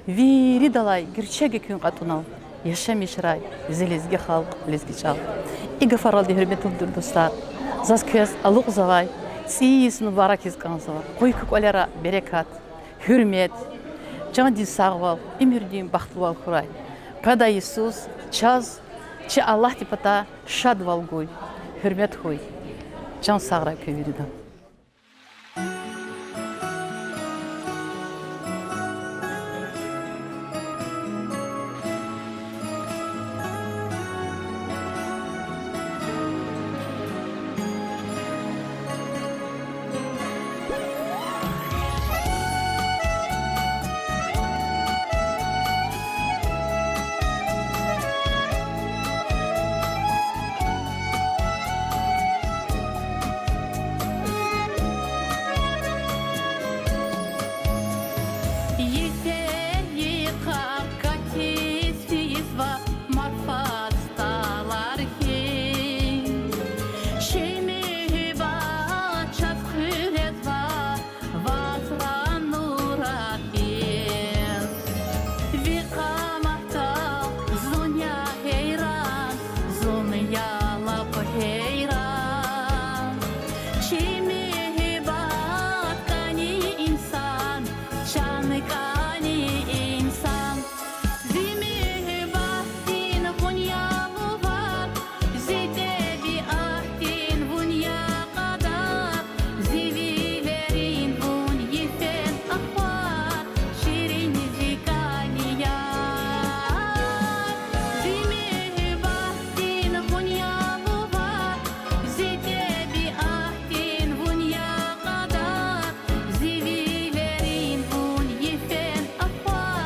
Виридалай гуьрчег экуьн кьатӀунал, яшамиш рай зи лезги халкь, лезги чӀал. И гафаралди, гьуьрметлу тир дустар, заз квез алукьзавай цӀийи йис мубарак ийиз кӀанзава. Къуй куь кӀвалера берекат, гьуьрмет, чандин сагъвал, уьмуьрдин бахтлувал хьурай. Къведай йисуз чаз чи Аллагьди пата шадвал гуй, гьуьрмет хьуй. Чан сагърай куьн виридан. Йифен йикъар катиз физва марфаз талархин. Чи муьгьуьббат чаз хуьрезва вацра нура хьиз. Ви къамахьда зун я гьейран, зун я лап гьейран. Чи муьгьуьббат кӀани инсан, чан кӀани инсан. Зи муьгьуьббатдин вун я лувар, зи тӀебиатдин вун я къадар, зи вилерин вун йифен ахвар, ширин зи кӀани яр. Зи муьгьуьббатдин вун я лувар, зи тӀебиатдин вун я къадар, зи вилерин вун йифен ахвар.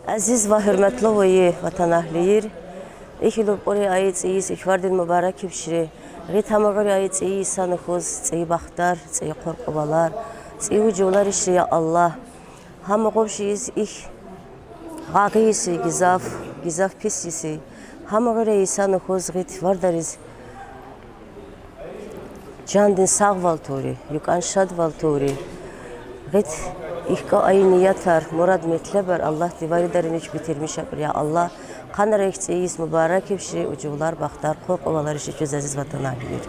Азиз ва гьуьрметлу вайи ватанэгьлийир, ихьтин луб кьури айи цӀийи ихьтин вардин мубаракившри. Гъит гьама гъури айи цӀийи йисан ухуз цӀийи бахтар, цӀийи коркъувалар, цӀийи ужурларишри, я Аллагь. Гьама гъуб шииз ихь гъагъи йисай, гзаф, гзаф пис йисай. Гьама гъури айи йисан ухуз гъит вардариз жандин сагъвал тури, юкьван шадвал тури. Гъит ихьтин айи ниятар, мурад-метлебар Аллагьди варидарни чпи тирмишакьри, я Аллагь. Къанни ихьтин цӀийи йис мубаракившри, ужурлар, бахтар, коркъуваларишри чуз, азиз ватанэгьлийир.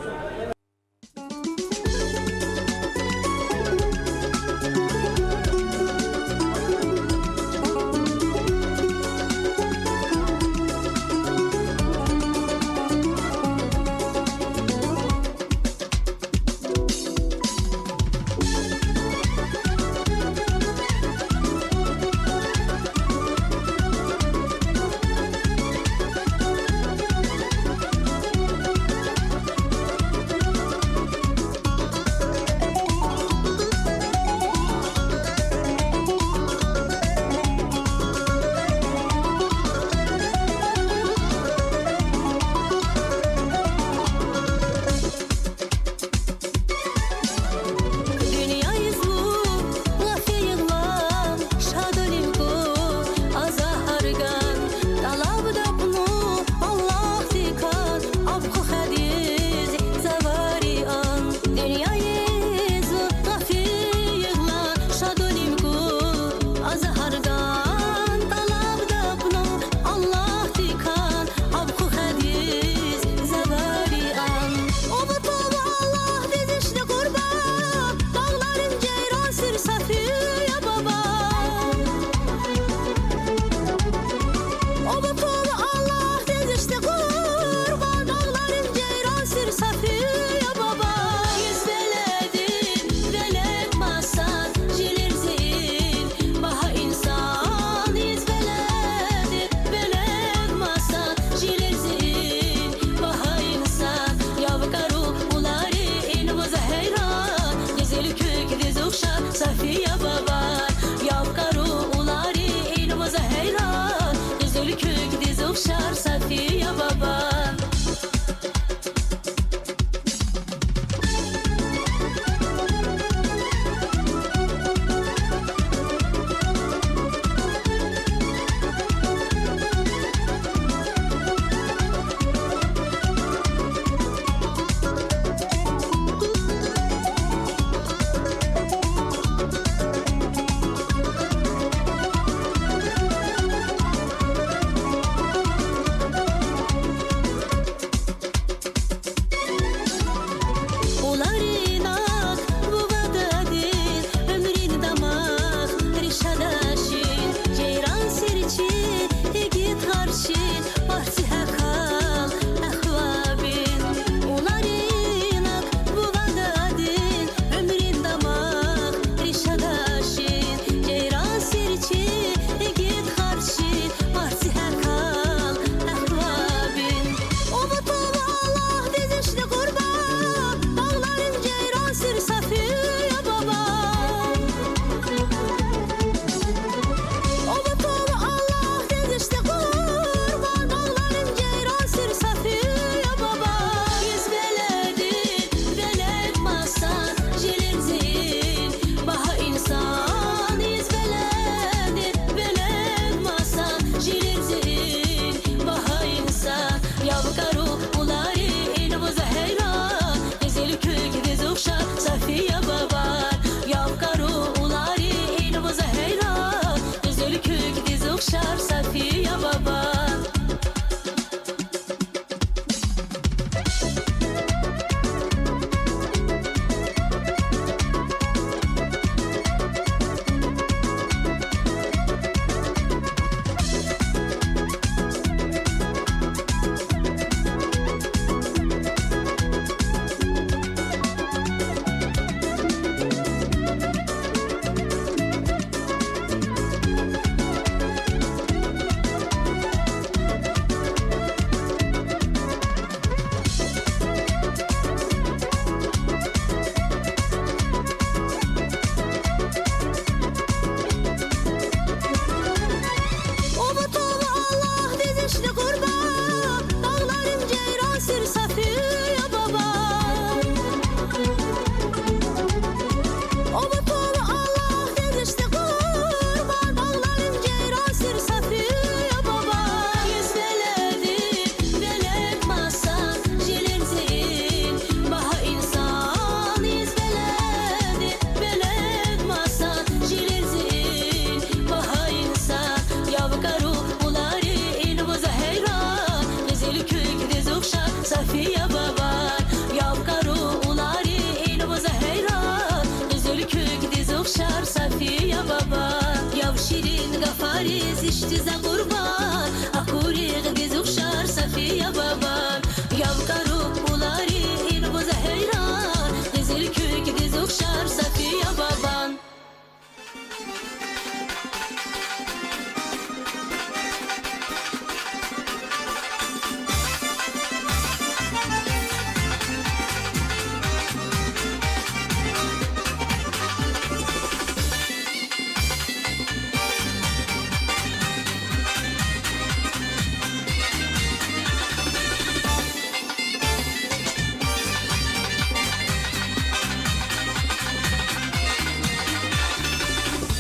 Гафариз иштиз, а, Къурбан, акуригъ гизухшар Сафия бабан. Ямгъаруб улари ин буза гьейран, къизил куьк гизухшар Сафия бабан.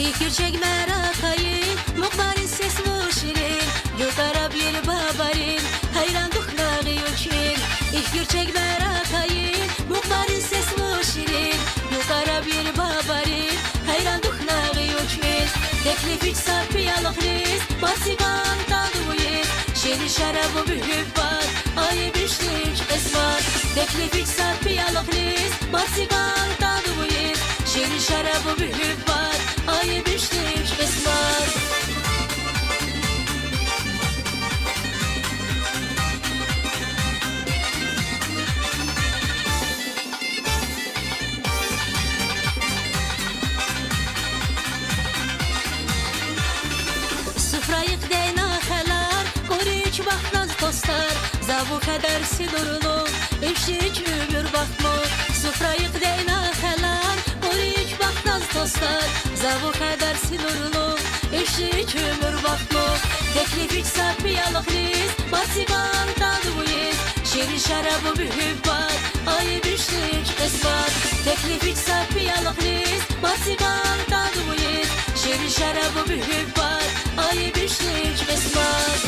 Ихьтин чекмеракай, мукъдалин сес вуширин, юкъараб ер бабарин, гьайрандухнагъ юкин. Ихьтин чекмеракай, мукъдалин сес вуширин, юкъараб ер бабарин, гьайрандухнагъ юкин. Теклифич са пиялихъ низ, мад сикъан тадувуниз, ширин шараб муьгьуьббат, айиб ишдич къисмет. Теклифич са пиялихъ низ, мад сикъан тадувуниз, ширин шараб муьгьуьббат, айиб ишдич къисмет. Суфрайихъ дейна хелер, къурич бахт, наз, тостар, заву хедер синурлу, ишдич уьмуьр бахтму. Суфрайихъ дейна хелер, къурич бахт, наз, тостар, заву хедер синурлу, ишдич уьмуьр бахтму. Теклифич са пиялихъ низ, мад сикъан тадувуниз, ширин шараб муьгьуьббат, айиб ишдич къисмет. Теклифич са пиялихъ низ, мад сикъан тадувуниз, ширин шараб муьгьуьббат, айиб ишдич къисмет.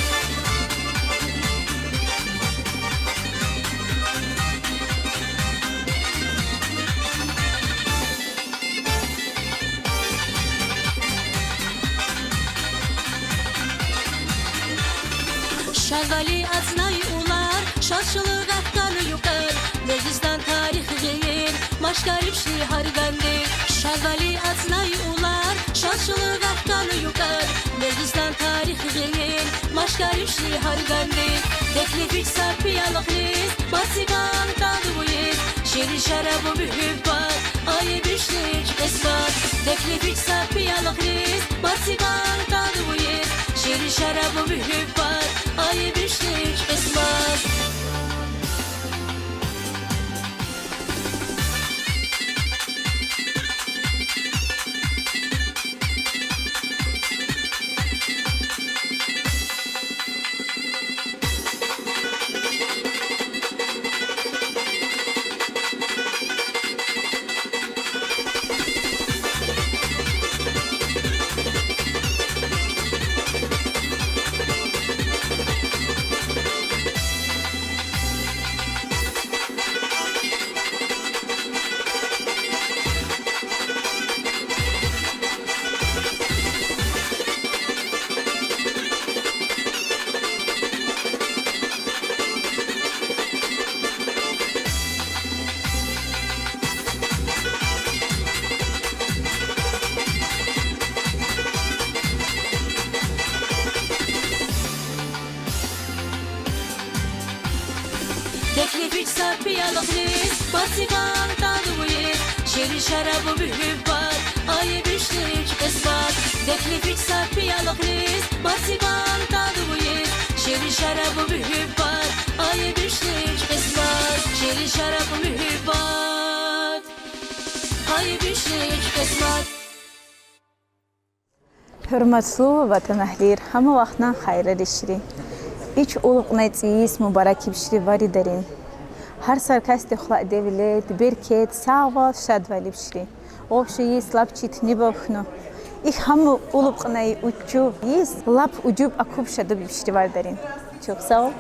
Шадвали ацнай улар, шашлык, гьахьтан юкъар, межлисдин тарих гъилер машгариб ши гьар ганди. Шадвали ацнай улар, шашлык, гьахьтан юкъар, межлисдин тарих гъилер машгариб ши гьар ганди. Теклифич са пиялихъ низ, мад сикъан тадувуниз, ширин шараб муьгьуьббат, айиб ишдич къисмет. Теклифич са пиялихъ низ, мад сикъан тадувуниз, ширин шараб муьгьуьббат, айиб ишдич къисмет. Теклифич са пиялихъ низ, мад сикъан тадувуниз, ширин шараб муьгьуьббат, айиб ишдич къисмет. Теклифич са пиялихъ низ, мад сикъан тадувуниз, ширин шараб муьгьуьббат, айиб ишдич къисмет. Ширин шараб муьгьуьббат, айиб ишдич къисмет. Гьуьрметлу ватанэгьлияр, гьама вахтунан хайрар ишрий. Ич улуб кьенай цӀийи йис мубарак ийиб ширий варидарин. Гьар сар касдихъ лап девлет, берекет, сагъвал, шадвал ийиб ширий. Общий йис лап четин иб хьун. Ихьтин гьама улуб кьенай учеб йис лап учеб акуб, шадуб ийиб ширий варидарин. Чухсагъул.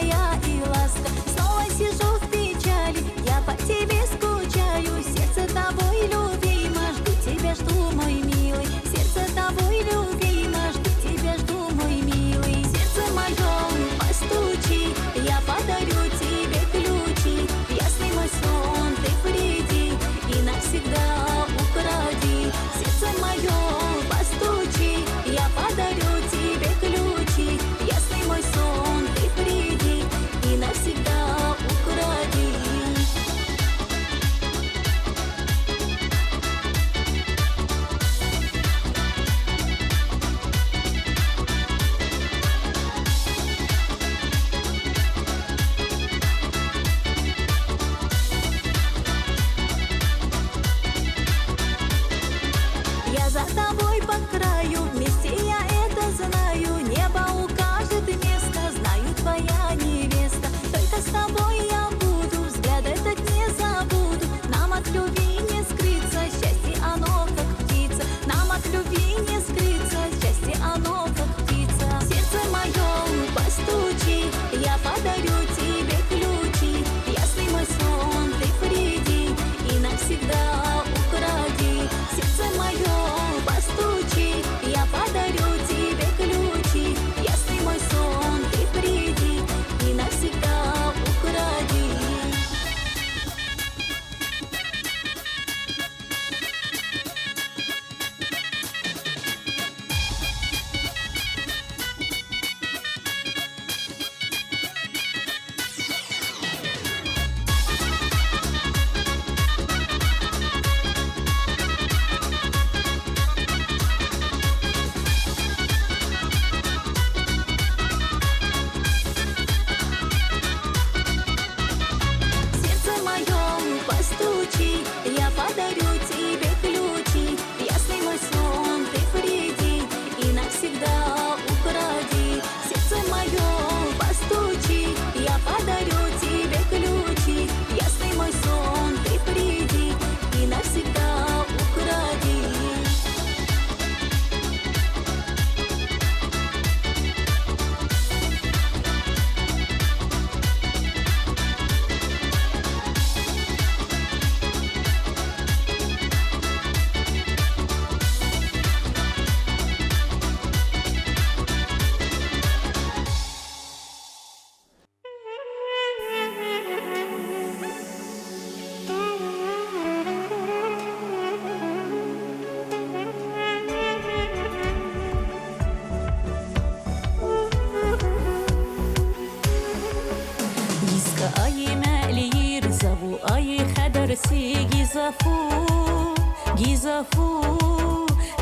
Я и ласка. Снова сижу в печали, я по тебе скучаю. Сердце тобой любимо, жду тебя, жду, мой милый. Сердце тобой любимо, жду тебя, жду, мой милый. Сердце моё, постучи, я подарю тебе ключи. В ясный мой сон ты приди и навсегда укради. Сердце моё, постучи, я подарю тебе ключи. В ясный мой сон ты приди и навсегда укради. Я за тобой по краю, вместе, я это знаю. Небо укажет место, знаю, твоя невеста. Только с тобой я буду, взгляд этот не забуду. Нам от любви не скрыться, счастье оно как птица. Нам от любви не скрыться, счастье оно как птица. Сердце моё, постучи, я подарю тебе ключи. В ясный мой сон ты приди и навсегда укради. Сердце моё, постучи, я подарю тебе ключи. В ясный мой сон ты приди и навсегда укради. Сердце моё, постучи, я подарю тебе ключи. В ясный мой сон ты приди и навсегда укради. Сердце моё, постучи, я подарю тебе ключи. В ясный мой сон ты приди и навсегда укради. Йиз каай маьлийир, заву ай хадерси гизафу, гизафу.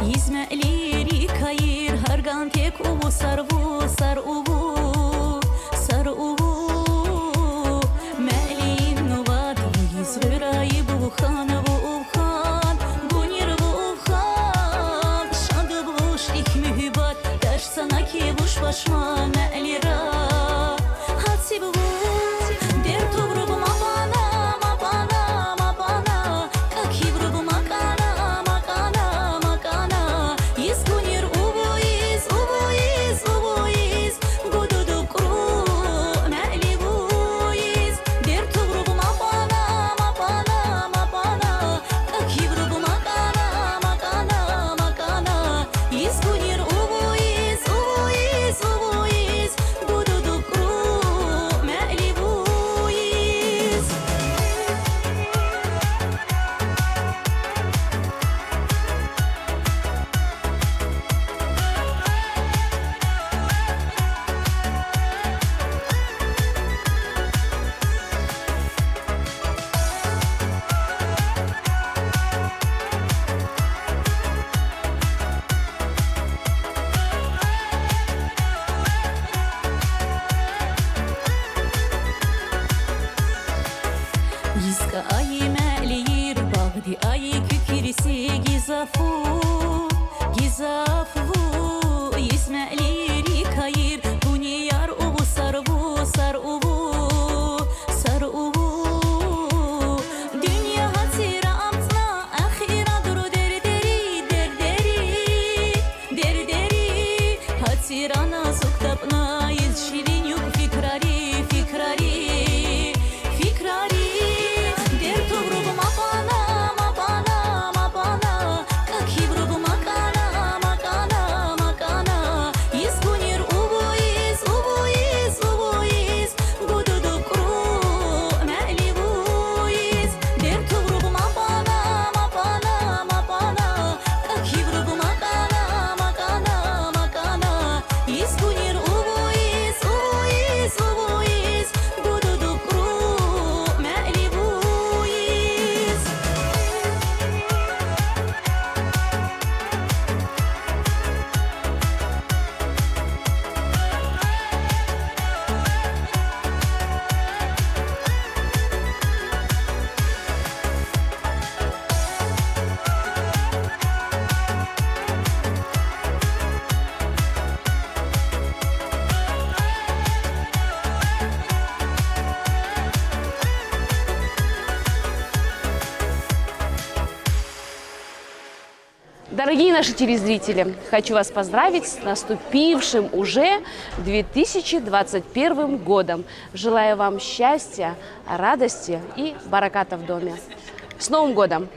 Йиз маьлийрикайир, гьарган тек уву сарву, сар уву, сар уву. Маьлийин нуват вуйиз гъурай бувхан, вувхан, гунир вувхан. Шадвуш ихь муьгьуьббат, ташсана ки вуш башма маьлийра. Гьатиб вур, дер тугруб мапана, мапана, мапана. Кӏакивруб макана, макана, макана. Йиз гунир увуйиз, увуйиз, увуйиз. Гудуду кӏуру маьли вуйиз. Дер тугруб мапана, мапана, мапана. Кӏакивруб макана, макана, макана. Йиз гунир увуйиз, увуйиз, увуйиз. Гудуду кӏуру маьли вуйиз. Йиз каай маьлийир, багъди ай куькириси гизафу, гизафу. Йиз маьлийрикайир, гунияр уву сарву, сар уву, сар уву. Дуьнья гьатиран амтна, ахира дуру дердери, дердери, дердери. Гьатиран азук тапна, йиз ширинук фикрари, фикрари. Дорогие наши телезрители, хочу вас поздравить с наступившим уже две тысячи двадцать первым годом. Желаю вам счастья, радости и бараката в доме. С Новым годом!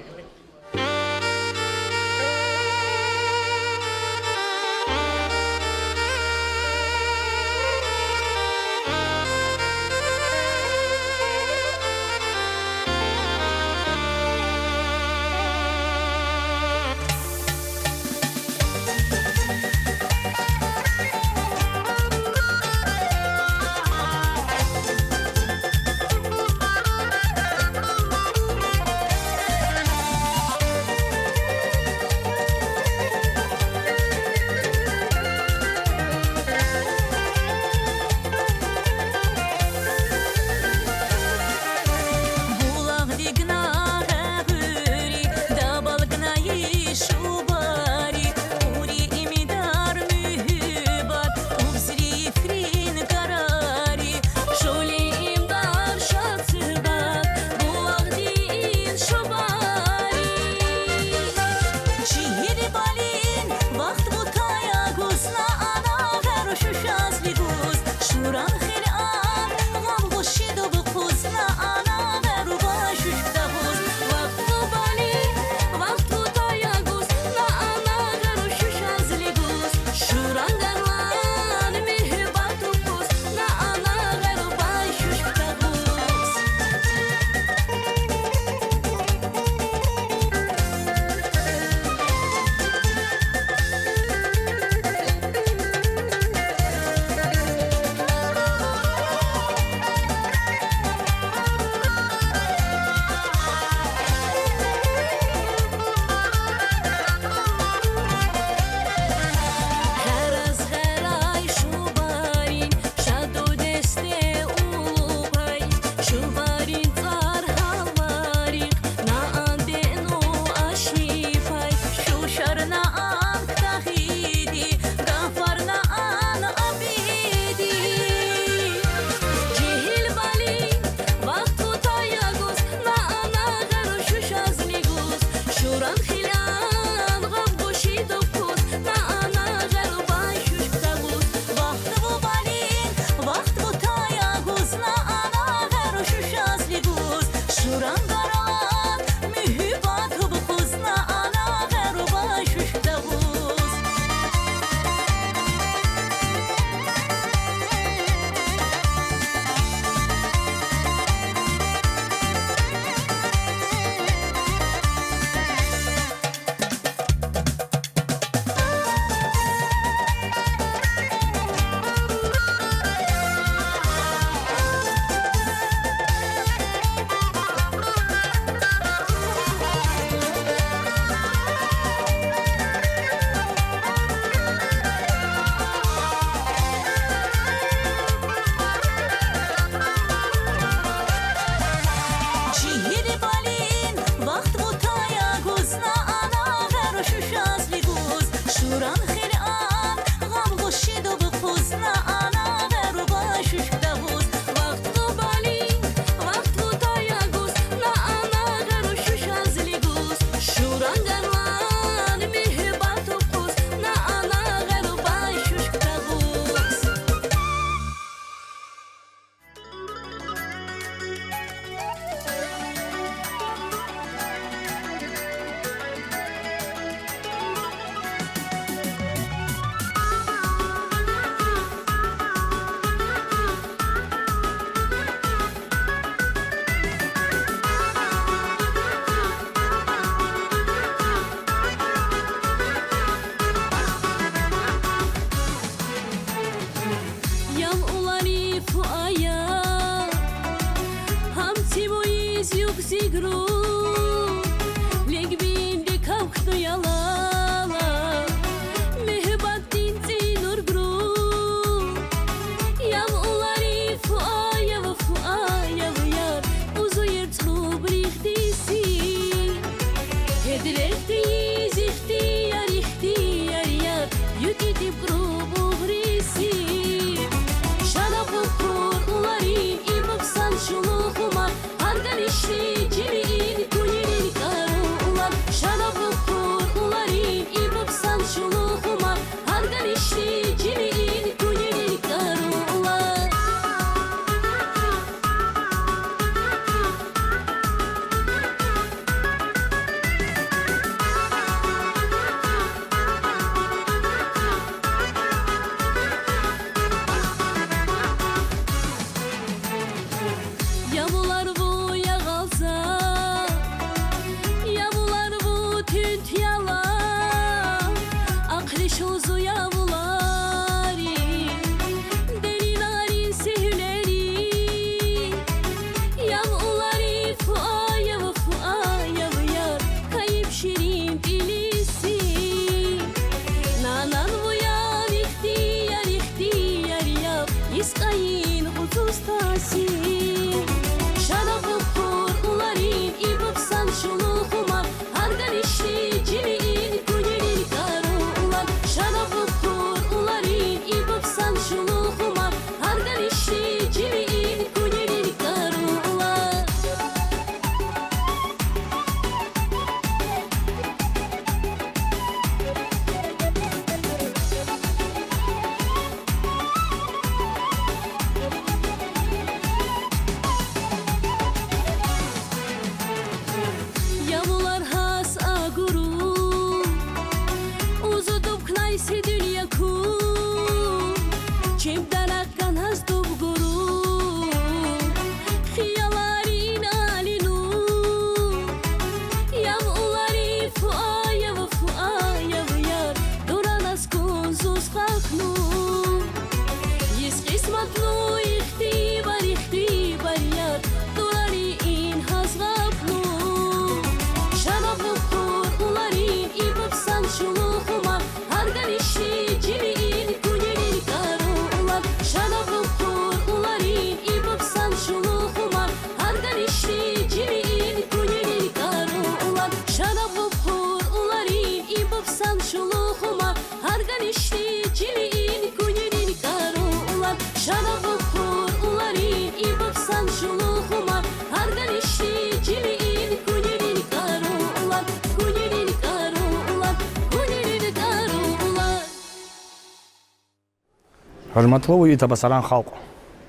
Гьуьрметлу уьйтӀа басаран халкь,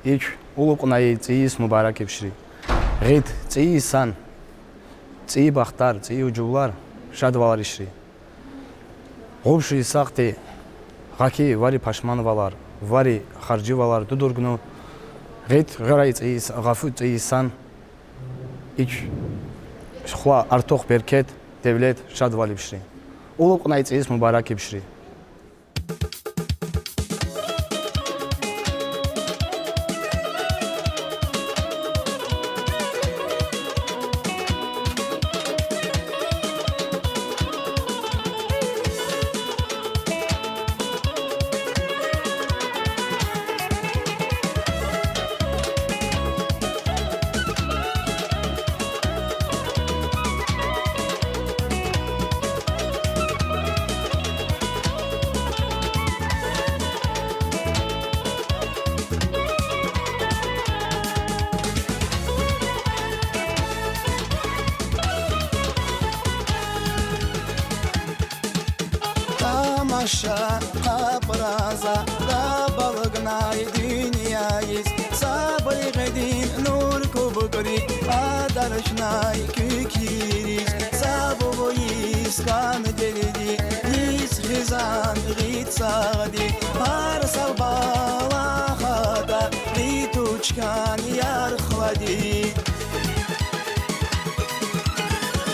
ич улуб кьунай цӀийи йис мубарак ибшри. Гъит цӀийи йисан, цӀийи бахтар, цӀийи уджубар шадвал ишри. Гъубшу йисахъди гъаки вари пашманвалар, вари харживалар дудургну, гъит гъерай цӀийи йис-, гъафу цӀийи йисан ич хва артух беркет, девлет, шадвал ибшри. Улуб кьунай цӀийи йис мубарак ибшри. Тамаша къапраза, къабалгнай дуьнья йис, саб рекьидин нуур кубукри, адаршнай куьк йирис, саб войскан делди, йис хизан гъид сагъди, гьар сав балахада, гъид тушкан ярхлади.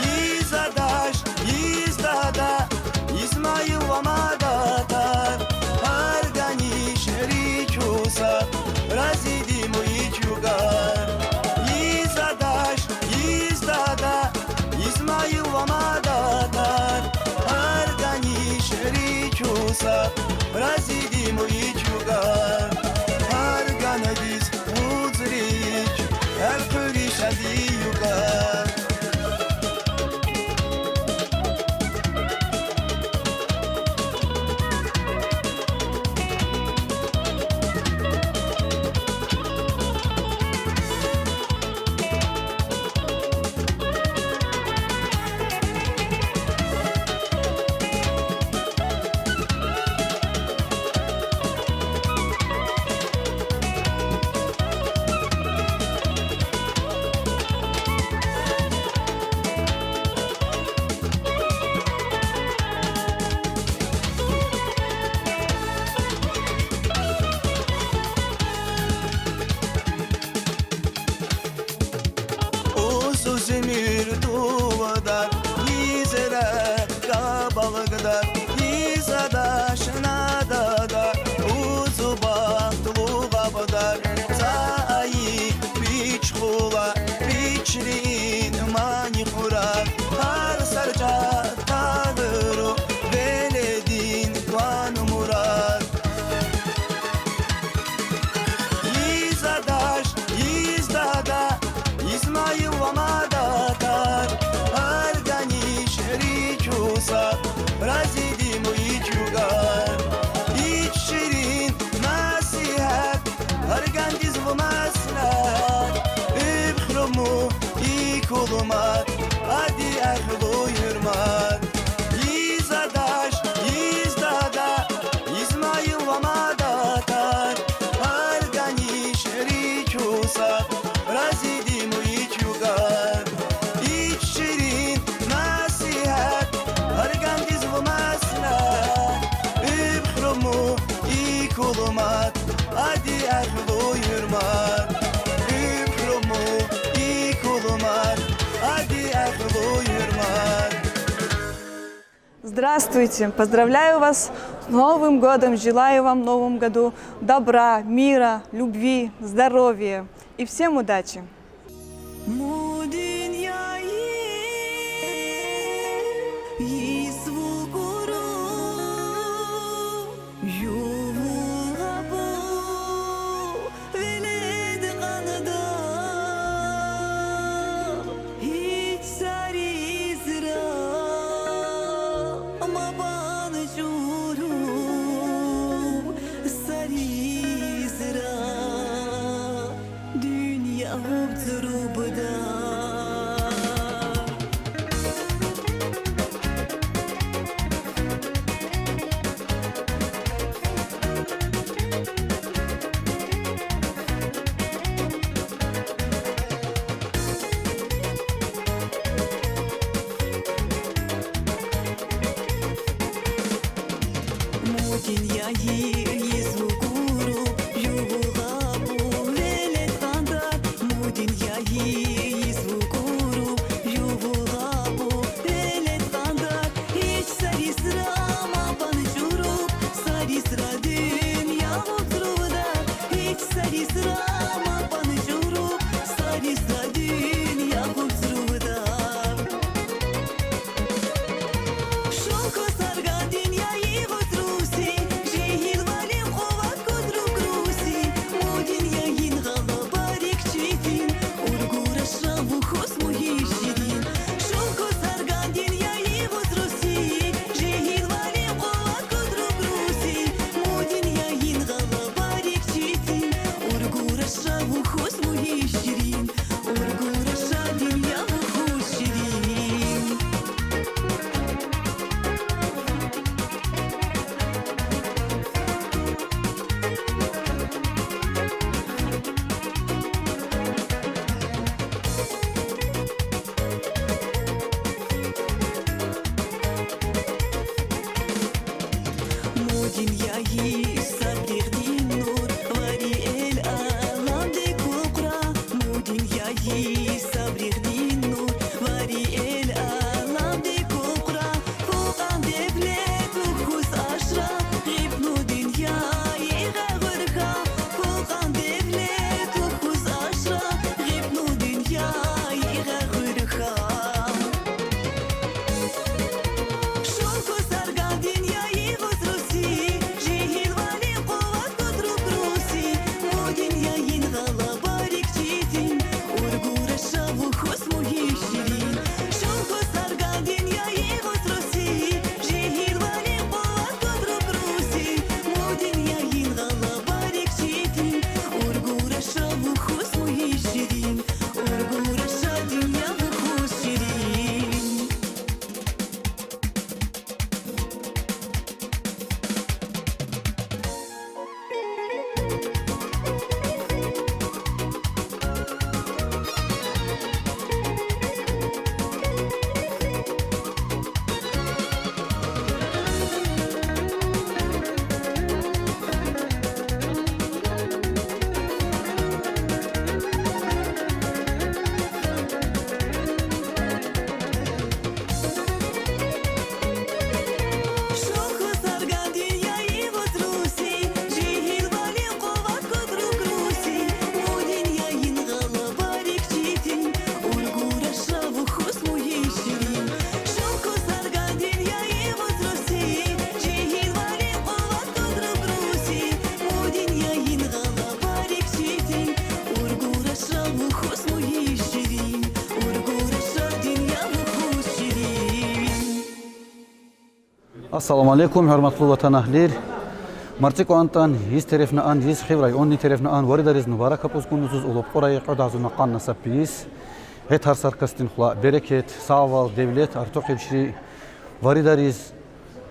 Йис дадаш, йис дада, Измаил ва Мадатар, гьар ганиш ричуса, разидим ичугар. Йис дадаш, йис дада, Измаил ва Мадатар, гьар ганиш ричуса, разидим ичугар. Гьар гандиз Узрич, элкъуьри шадиюкъа. Узуз уьмуьр тувдар, йис рехъ къабалгдар, йис дадаш, на дада, узу бахтлу гъавдар, са айиб пич хъула, пичрин мани хурар, гьар сарча тагъыру веледин план мурад. Йис дадаш, йис дада, Измаил ва Мадатар, гьар ганиш ричуса, разидим ичугар. Ич ширин насигьат, гьар гандиз ву маслят, уьбхруму икулмат, ади эхлу гьуьрмат. Йис дадаш, йис дада, Измаил ва Мадатар, гьар ганиш ричуса, разидим ичугар. Ич ширин насигьат, гьар гандиз ву маслят, уьбхруму икулмат, ади эхлу гьуьрмат. Уьбхруму икулмат, ади эхлу гьуьрмат. Здравствуйте! Поздравляю вас с Новым годом! Желаю вам в новом году добра, мира, любви, здоровья и всем удачи! Му дуьньяи йис вугуру ювула бу велед къанда, ич сари зра ма бани Му диньяи йиз вугуруб, ювугъа бул велед хандар. Му диньяи йиз вугуруб, ювугъа бул велед хандар. Ич сарисра ма пана чуруб, сарисра дуния гуцрувудар. Ич сарисра ма пана чуруб, сарисра дуния гуцрувудар. Шонко сарган диньяи гозруси, жегьилвалин къуват гудрукруси. Му диньяин гъалабарик четин, ургурашра вухус мугьи ширин. Шонко сарган диньяи гозруси, жегьилвалин къуват гудрукруси. Му диньяин гъалабарик четин, ургурашра вухус мугьи ширин. Ургурашра дуния вухус ширин. Му диньяи сабригъдин нур, вари эл аламди кукъра. Му диньяи сабригъдин нур, вари эл аламди кукъра. Фукъан девлет вухус ашра, гъипну диньяи гъагъурха. Фукъан девлет вухус ашра, гъипну диньяи гъагъурха. Шонко сарган диньяи гозруси, жегьилвалин къуват гудрукруси. Му диньяин гъалабарик четин, ургурашра вухус мугьи ширин. Шонко сарган диньяи гозруси, жегьилвалин къуват гудрукруси. Му диньяин гъалабарик четин, ургурашра вухус мугьи ширин. Ургурашра дуния вухус ширин. Шонко сарган диньяи гозруси, жегьилвалин къуват гудрукруси. Му диньяин гъалабарик четин, ургурашра вухус мугьи ширин. Шонко сарган диньяи гозруси, жегьилвалин къуват гудрукруси. Му диньяин гъалабарик четин, ургурашра вухус мугьи ширин. Ургурашра дуния вухус ширин. Ассаламу алейкум, гьуьрметлу ватанэгьлияр. МарцӀи кӀантӀан йис терефнан, йис хиврай онни терефнан варидарриз мубарак кьуз гунугзуз, Улубкьурай кьуд агъзурни къанни сад йис. Гье, гьар сар касдин хьула берекет, сагъвал, девлет артух ийиз, варидарриз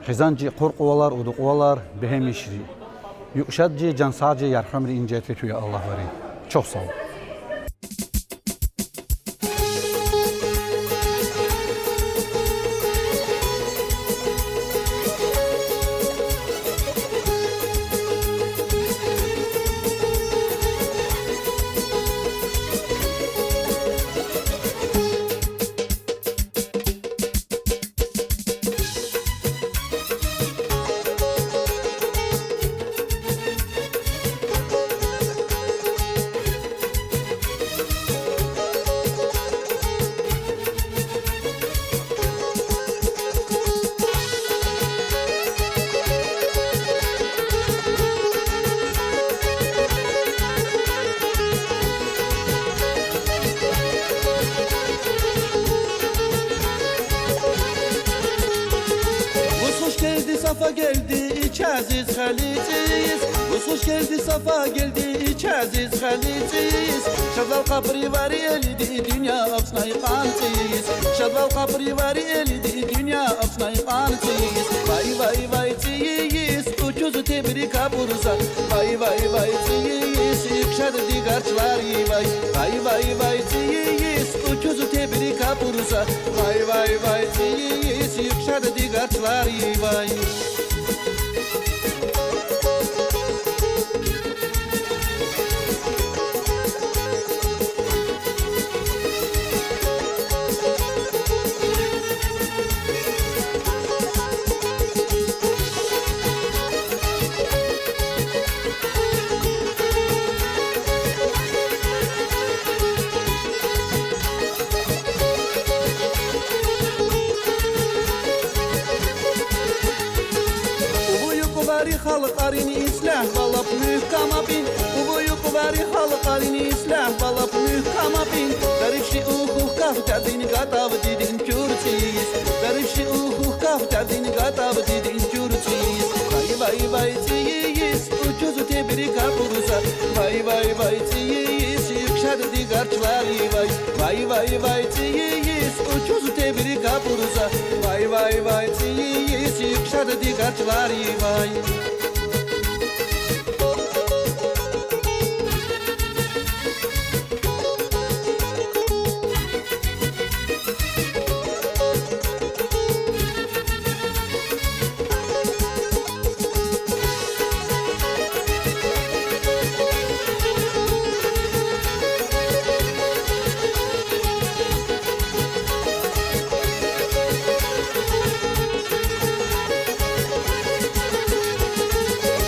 хизан чи къуркъувалар, удукъувалар бегьемиш. Юкьвал чи, жан сагъ чи, ярх уьмуьр ийин чи, я Аллагь, вари. Чухсагъ. Вуз хуш гелди, сафа гелди ич азиз халицӀийиз. Вуз хуш гелди, сафа гелди ич азиз халицӀийиз. Шадвал къапри вари элиди, дуьнья акснай къанцӀийиз. Шадвал къапри вари элиди, дуьнья акснай къанцӀийиз. Вай, вай, вай, цӀийи йис, учуз тебрик абурза. Вай, вай, вай, цӀийи йис, юкъ шад дигарчилари вай. Вай, вай, вай, цӀийи йис, учуз тебрик абурза. Вай, вай, вай, цӀийи йис, юкъ шад дигарчилари вай. Вари халкьарин ислягь ва лап мехкама бин, увуюк вари халкьарин ислягь ва лап мехкама бин. Дариб шиухух кафтадин, гатав дидин чур цийис. Дариб шиухух кафтадин, гатав дидин чур цийис. Вай, вай, вай, цийис, учуз тебрик абурза. Вай, вай, вай, цийис, юкшади гарчлари вай. Вай, вай, вай, цийис, учуз тебрик абурза. Вай, вай, вай, цийис, юкшади гарчлари вай.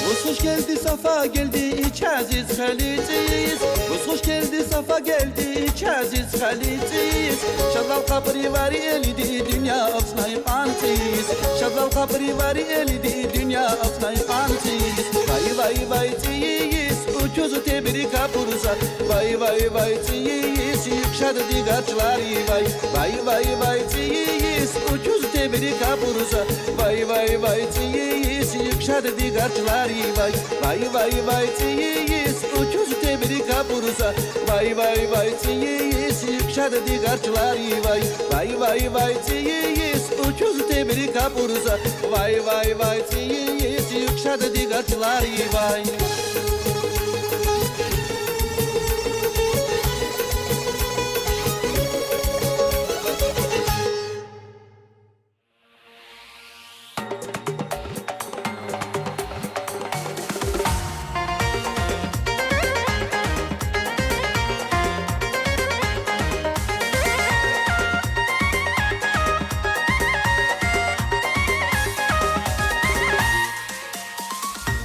Вуз хуш гелди, сафа гелди, ич азиз халицис. Вуз хуш гелди, сафа гелди, ич азиз халицис. Шадлал къапри вари элиди, дуьнья алснай къанцис. Шадлал къапри вари элиди, дуьнья алснай къанцис. Вай, вай, вай, цийис, учуз тебрик абурза. Вай, вай, вай, цийис, юкшади гарчлари вай. Вай, вай, вай, цийис, учуз тебрик абурза. Вай, вай, вай, цийис, юкшади гарчлари вай. Вай, вай, вай, цийис, учуз тебрик абурза. Вай, вай, вай, цийис, юкшади гарчлари вай. Вай, вай, вай, цийис, учуз тебрик абурза. Вай, вай, вай, цийис, юкшади гарчлари вай.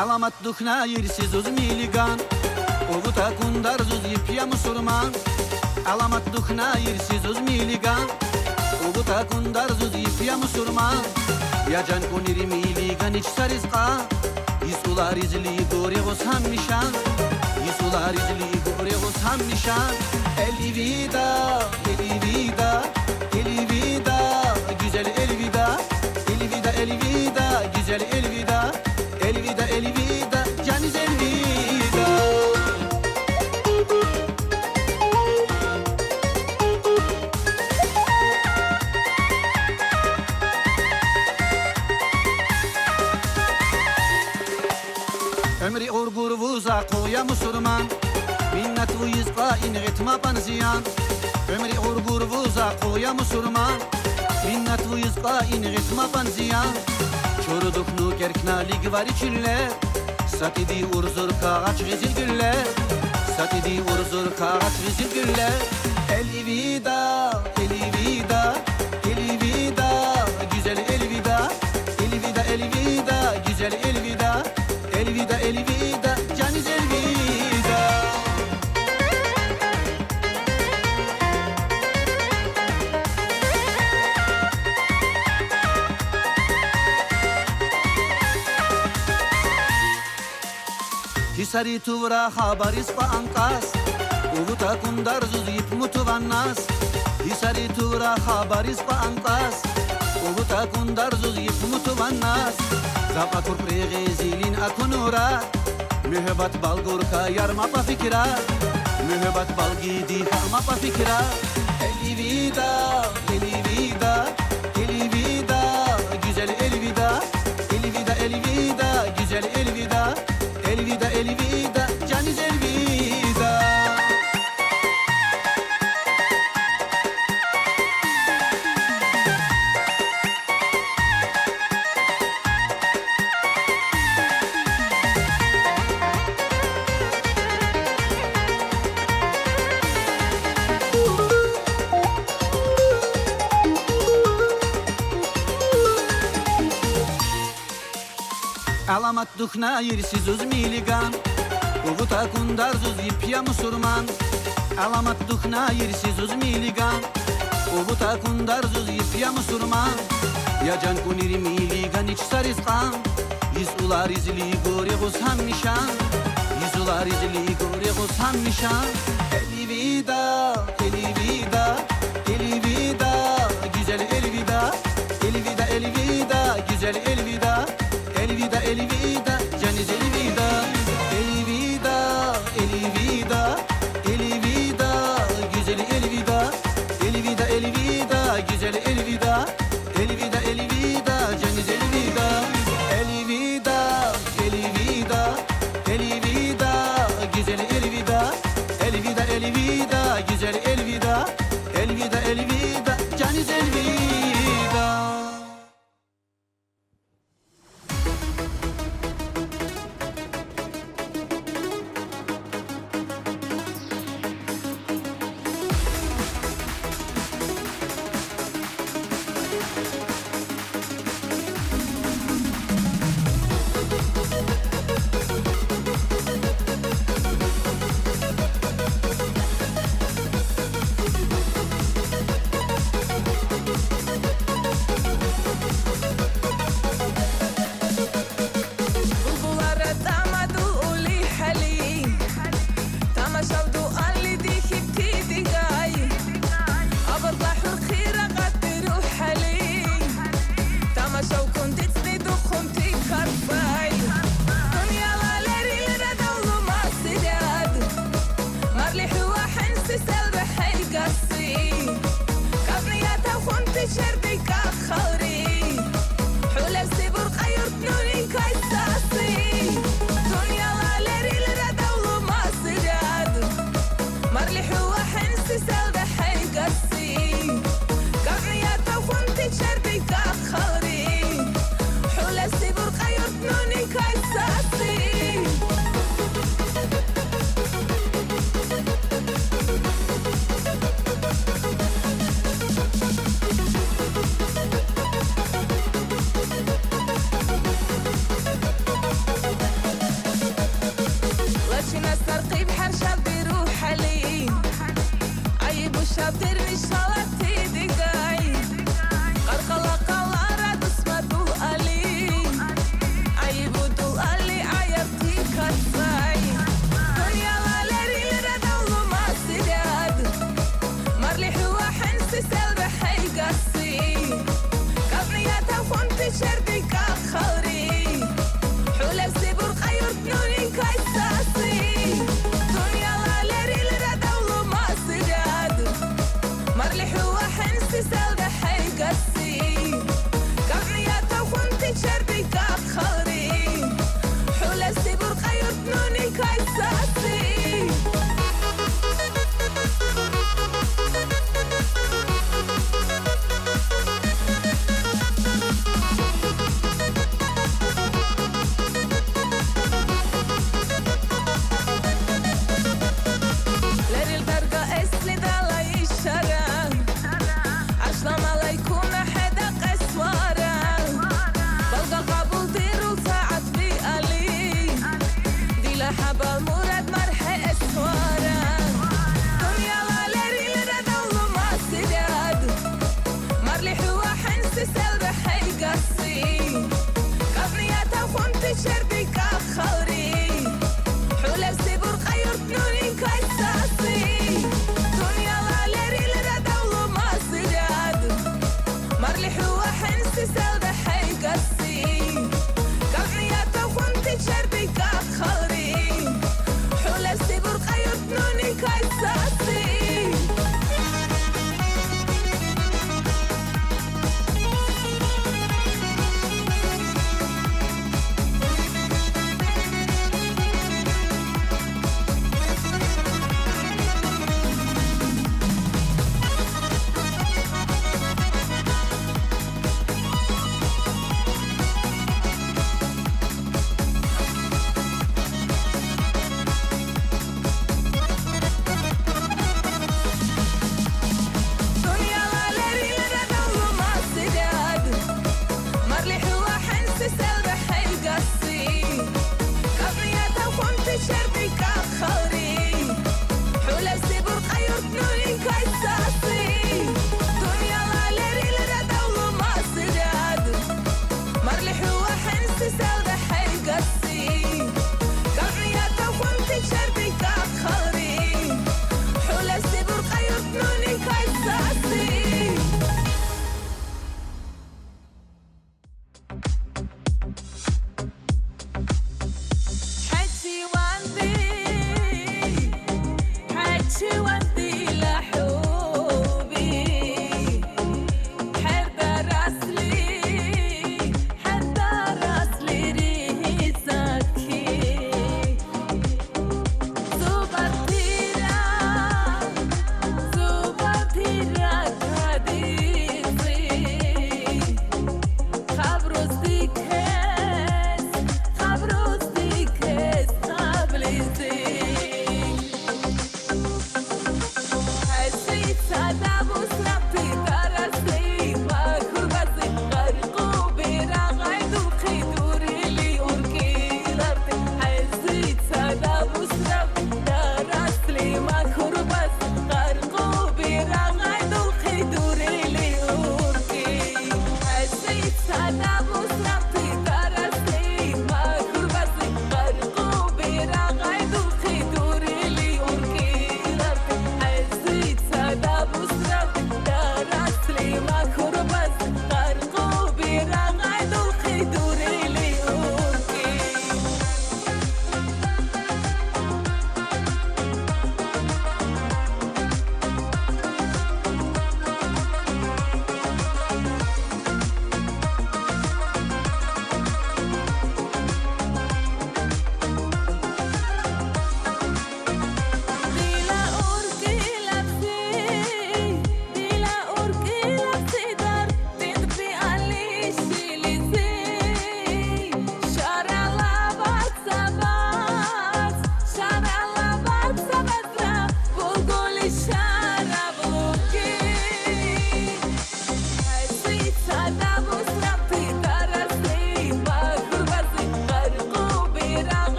Аламат духна ирсизуз милиган, овута кундарзуз йиппя мусурман. Аламат духна ирсизуз милиган, овута кундарзуз йиппя мусурман. Я джан кунир милиган ич сариско. Исулариз ли горегус хамишан, исулариз ли горегус хамишан. Эльвида, эльвида, эльвида, гюзел эльвида. Эльвида, эльвида, гюзел эльвида. Эльвида, эльвида, джаниз эльвида. Уьмри гъургъур вуза къуя мусурман, миннат вуйиз къа ингъитма панзиян. Уьмри гъургъур вуза къуя мусурман, миннат вуйиз къа ингъитма панзиян. Чорудух нукер кналиг вари чилле, сатиди урзур кагъач гъизил гюлле, сатиди урзур кагъач гъизил гюлле. Эльвида, эльвида, эльвида, гюзел эльвида. Эльвида, эльвида, гюзел эльвида. Эльвида, эльвида, джаниз эльвида. Хисари тувра хабариз къа анкъас, овута кундарзуз йипму туваннас. Хисари тувра хабариз къа анкъас, овута кундарзуз йипму туваннас. Запа курп регъизилин акунура, муьгьуьббат бал гурка ярма па фикра, муьгьуьббат бал гиди харма па фикра. Эльвида, эльвида, эльвида, гюзел эльвида. Эльвида, эльвида, гюзел эльвида. Эльвида, эльвида, джаниз эльвида. Аламат духна ирсизуз милиган, овута кундарзуз йиппя мусурман. Аламат духна ирсизуз милиган, овута кундарзуз йиппя мусурман. Я джан кунир милиган ич сариско. Yusuflar izli göre göz hamişa, Yusuflar izli göre göz hamişa. Elvida, elvida, elvida, güzel elvida. Elvida, elvida, güzel elvida. Elvida, elvida, caniz elvida. Elvida, elvida, elvida, güzel elvida. Elvida, elvida, güzel elvida. Elvida, elvida, caniz elvida. Elvida, elvida, elvida, güzel elvida. Elvida, elvida, güzel elvida. Elvida, elvida, caniz elvida. Булбулара тамаду ули хьали, тамашавду алиди хьибтидигай. Абарла хурхира къаттиру хьали, тамашав кундицни духумти карбай. Дуняла лерилра давлу масирад, марли хьуа хьин сиселра хьайгаси. Кавния тавхумти чердикай халри, хьулевси буркьа юртнуникай саси. Дуняла лерилра давлу масирад, марли хьуа хьин сиселра хьайгаси. Кавния тавхумти чердикай халри, хьулевси буркьа юртнуникай саси. Лачина саркъиб хьаршаб диру хьали, айибу шаб дирни шалатидигай. Къаркъала къалара дусмадул али, айибу дул али аярти кацай. Дуняла лерилра давлу масирад, марли хьуа хьин сиселра хьайгаси. Кавния тавхумти чердикай халри, хьулевси буркьа юртнуникай саси. Дуняла лерилра давлу масирад, марли хьуа хьин сиселра хьайгаси. Кавния тавхумти чердикай халри, хьулевси буркьа юртнуникай саси. Лерил дарга эсли далай ишара, ашлама лай куна хьеда къесвара. Балга къабулдирул саатби али, дила хьабал мурад мархье эсвара. Дуняла лерилра давлу масирад, марли хьуа хьин сиселра хьайгаси. Кавния тавхумти чердикай халри, хьулевси буркьа юртнуникай саси. Дуняла лерилра давлу масирад, марли хьуа хьин сиселра хьайгаси. Кавния тавхумти чердикай халри,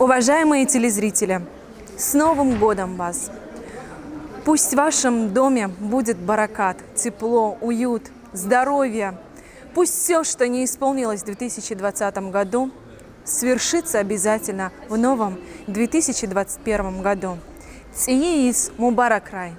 Уважаемые телезрители, с Новым годом вас! Пусть в вашем доме будет баракат, тепло, уют, здоровье. Пусть всё, что не исполнилось в две тысячи двадцатом году, свершится обязательно в новом две тысячи двадцать первом году. ЦӀийи йис мубарак рай!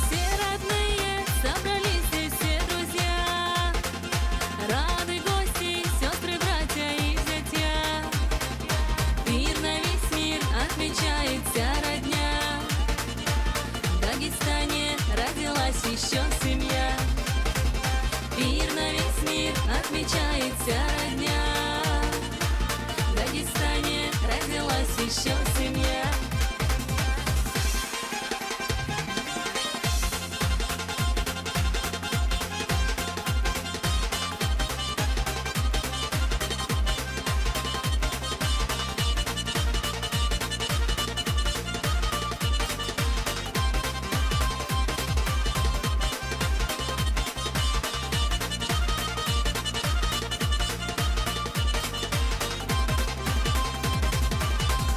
Все родные собрались здесь, все друзья, рады гости, сёстры, братья и зятья. Пир на весь мир отмечает вся родня. В Дагестане родилась ещё семья. Пир на весь мир отмечает вся родня. В Дагестане родилась ещё семья.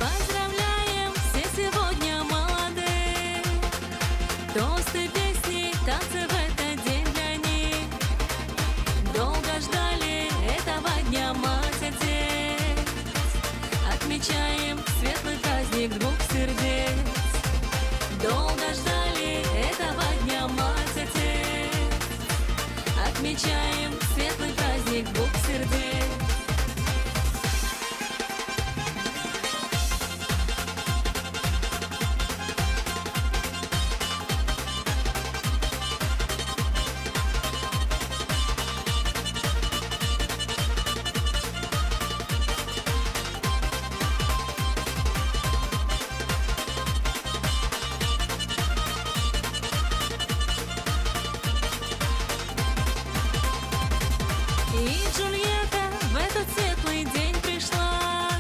Поздравляем все сегодня молодых. Тосты, песни, танцы в этот день для них. Долго ждали этого дня мать, отец. Отмечаем светлый праздник двух сердец. Долго ждали этого дня мать, отец. Отмечаем светлый праздник двух сердец. И Джульетта в этот светлый день пришла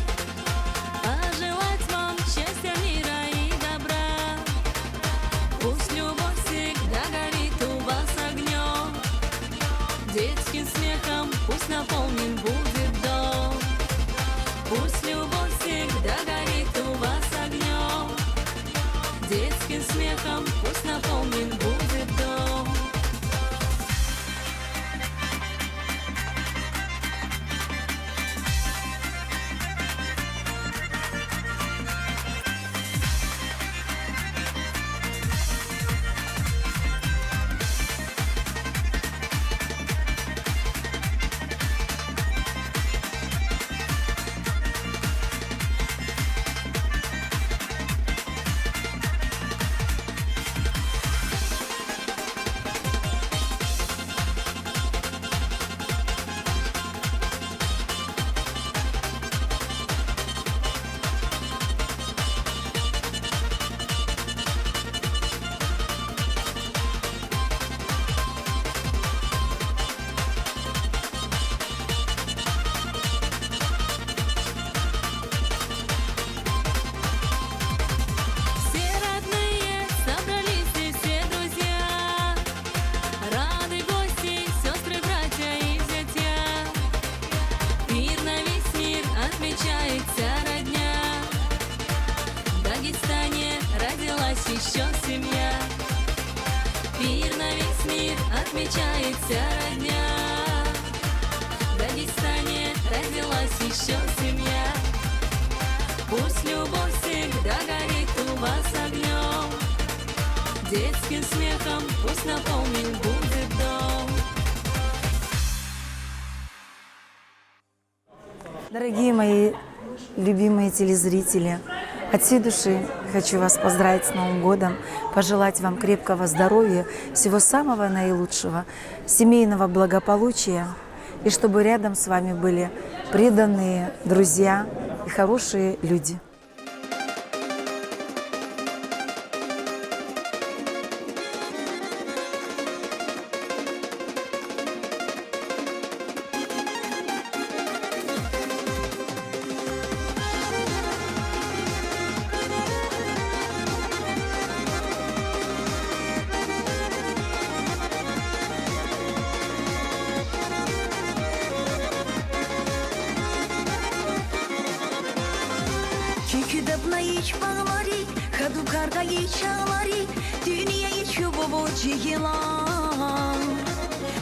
пожелать вам счастья, мира и добра. Пусть любовь всегда горит у вас огнём, детским смехом пусть наполнен будет дом. Пусть любовь всегда горит у вас огнём, детским смехом пусть наполнен будет дом. Все родные собрались здесь, все друзья, рады гости, сёстры, братья и зятья. Пир на весь мир отмечает вся родня. В Дагестане родилась ещё семья. Пир на весь мир отмечает вся родня. В Дагестане родилась ещё семья. Пусть любовь всегда горит у вас огнём, детским смехом пусть наполнен будет дом. Дорогие мои Любимые телезрители, от всей души хочу вас поздравить с Новым годом, пожелать вам крепкого здоровья, всего самого наилучшего, семейного благополучия, и чтобы рядом с вами были преданные друзья и хорошие люди. Кюкю дабна ич баглари, хаду каргай ич чагълари, дуния ичи бубу жигила.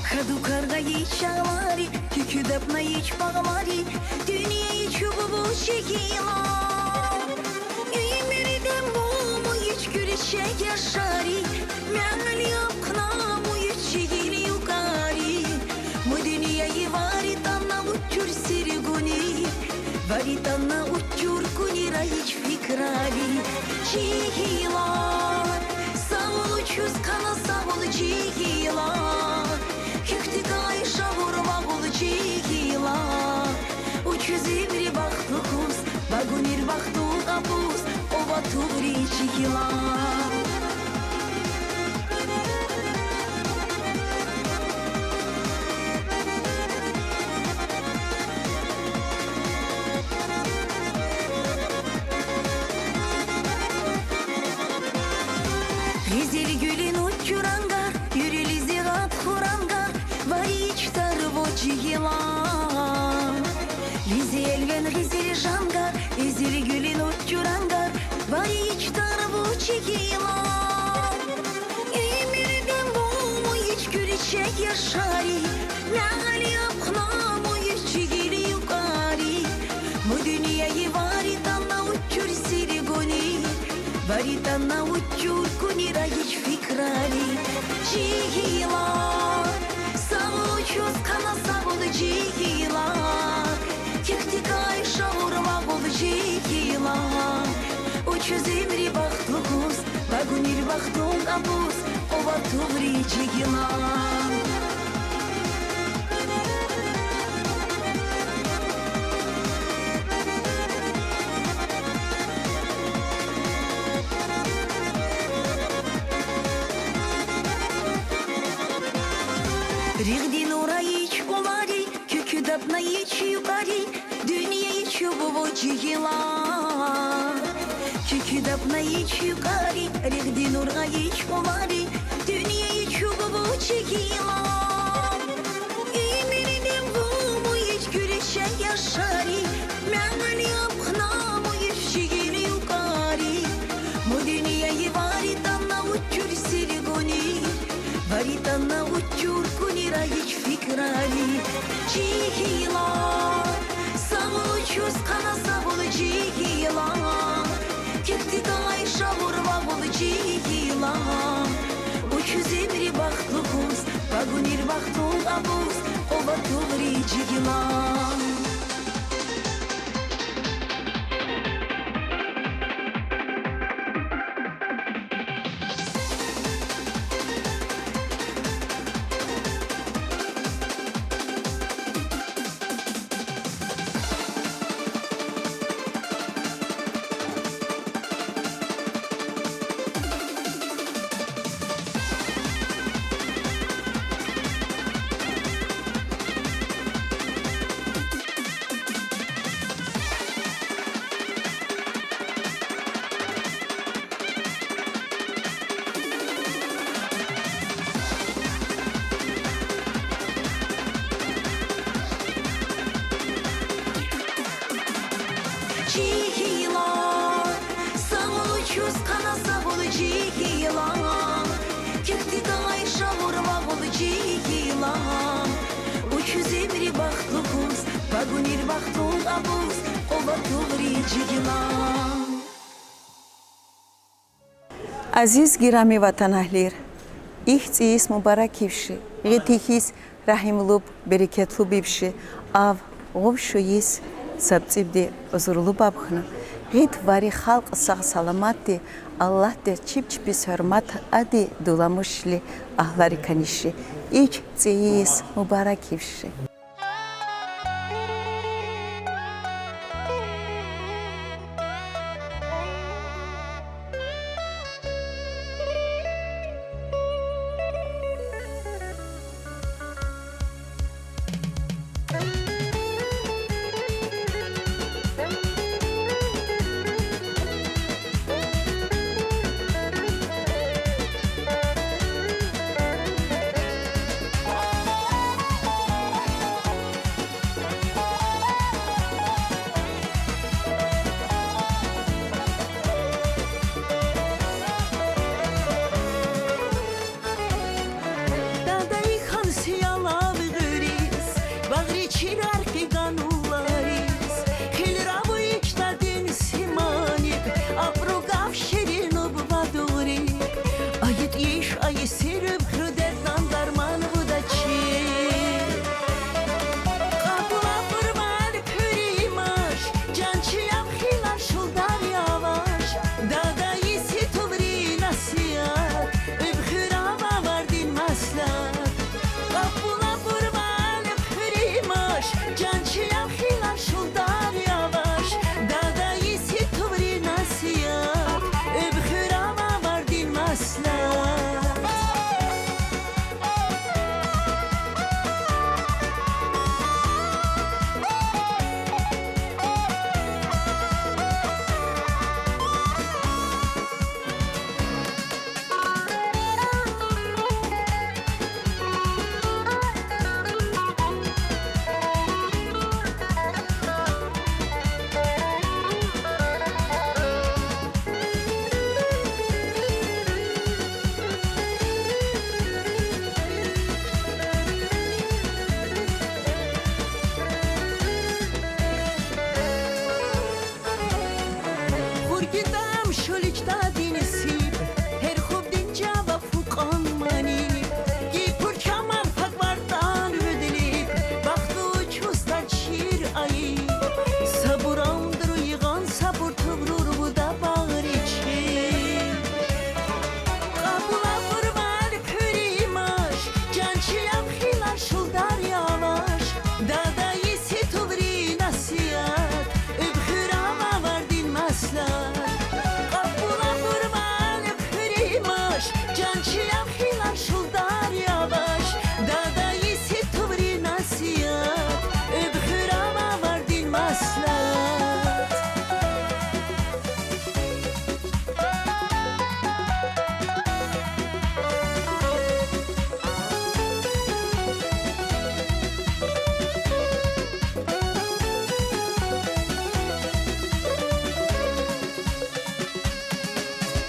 Хаду каргай ич чагълари, кюкю дабна ич баглари, дуния ичи бубу жигила. Уьмуьрдем бумуй ич гүрсе яшари, мягали апкнамуй ич жигил юкари. Ма дуниядин варитана учур сиргуни, варитана учур кунира ич фикрари. Жигила, савул учуз къана, савул жигила. Кюкдикай шавур багул жигила. Учуз уьмуьр бахтлы куз, багунир бахтлы абуз, ова тугри жигила. Гъизил гюлюн учур ангар, юрю Лизе, гъат хур ангар, вари ич тарву жигила. Лизе элвен гъизил жангар, гъизил гюлюн учур ангар, вари ич тарву жигила. Уьмуьрдем бумуй ич гүрсе яшари, мягали апкнамуй ич жигил юкари. Ма дуниядин варитана учур сиргуни, варитана учур кунира ич фикрари. Жигила, савул учуз къана, савул жигила. Кюкдикай шавур багул жигила. Учуз уьмуьр бахтлы куз, багунир бахтлы абуз, ова тугри жигила. Ригъди нура ич улари, кюкю дабна ич юкари, дуния ичи бубу жигила. Кюкю дабна ич юкари, ригъди нура ич улари, дуния ичи бубу жигила. Уьмуьрдем бумуй ич гүрсе яшари, мягали апкнамуй ич жигил юкари. Ма дуниядин варитана учур сиргуни, варитана учур кунира ич фикрари. Жигила, савул учуз къана, савул жигила. Кюкдикай шавур багул жигила. Учуз уьмуьр бахтлы куз, багунир бахтлы абуз, ова тугри жигила. Жигила, савул учуз къана, савул жигила. Кюкдикай шавур багул жигила. Учуз уьмуьр бахтлы куз, багунир бахтлы абуз, ова тугри жигила. Азиз гирами ватанэгьлийр, ихь цӀийи йис мубарак ивши, гъитих йис регьимлуб, берекетлуб ивши, ав гъуб шу йис Сабцибди узурлу бабхна. Гид вари халкь сагъ-саламатди, Аллагьди чиб чпиз гьуьрмет ади, дуламушлу агьлариканиши. Икь цӀийи йис мубарак ивши. Дадайи хан сиялав гъуьриз, багъри чирар къиганулариз, хил рабу икьдадин симаниб, апругав ширинуб ва дугъриб. Айитӏ иш, айи сир, уьбхуьрдетнан дарман вудач. Къапула къурбан хьуримаш, чан чилям хилар шулдар яваш. Дадайи ситуври насигьат, уьбхуьрава вардин маслят. Къапула къурбан хьуримаш, чан чилям хилар шулдар яваш. Дадайи ситуври насигьат, уьбхуьрава вардин маслят. Хургитӏам шуликьдадин сиб, гьер хубдин чава фу кьван маниб, гипур чамар факӏвартӏан вудлиб, бахту чуста чир айи. Сабур андуру йигъан, сабур туврур вуда багъри чим. Къапула къурбан хьуримаш, чан чилям хилар шулдар яваш. Дадайи ситуври насигьат, уьбхуьрава вардин маслят. Къапула къурбан хьуримаш, чан чилям хилар шулдар яваш. Дадайи ситуври насигьат, уьбхуьрава вардин маслят.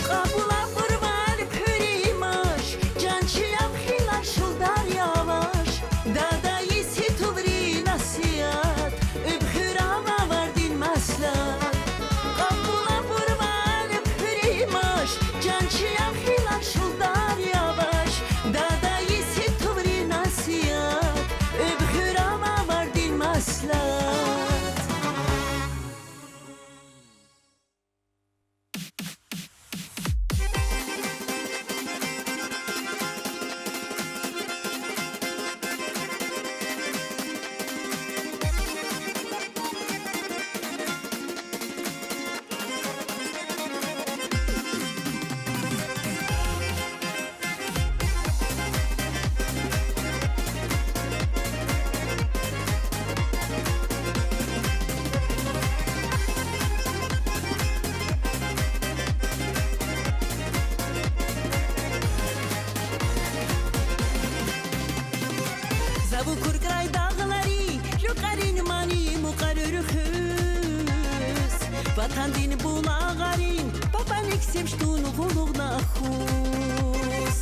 Къапула къурбан хьуримаш, чан чилям хилар шулдар яваш. Дадайи ситуври насигьат, уьбхуьрава вардин маслят. Къапула къурбан хьуримаш, чан чилям хилар шулдар яваш. Дадайи ситуври насигьат, уьбхуьрава вардин маслят. Заву Кур край дагълари, жукъарин мани мукъар уьруьхуз, Ватандин булагъарин папаник севшдун гъулугъна хуз.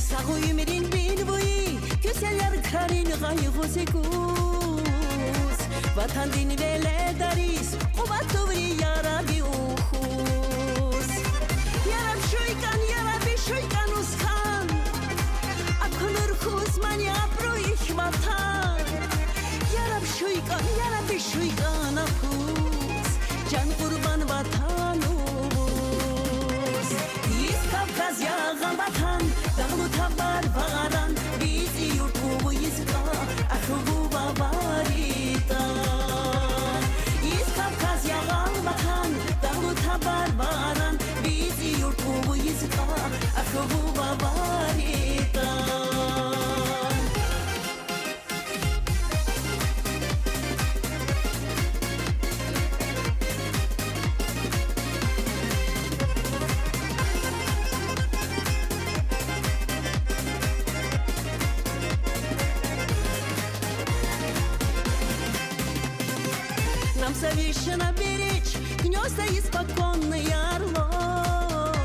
Сагъ уьмуьрин бин вуй, гуьзел яр крарин гъайгъуз, эгуз. Ватандин веледариз къуват тавури, яраби, ухуз. Яраб шуй кӀан, яраби, шуй кӀан, устхан. Акунур хуз мани абру ихь ватан. Яраб шуй кӀан, яраби, шуй кӀан, акун. Нам завещано беречь гнёзда испоконных орлов.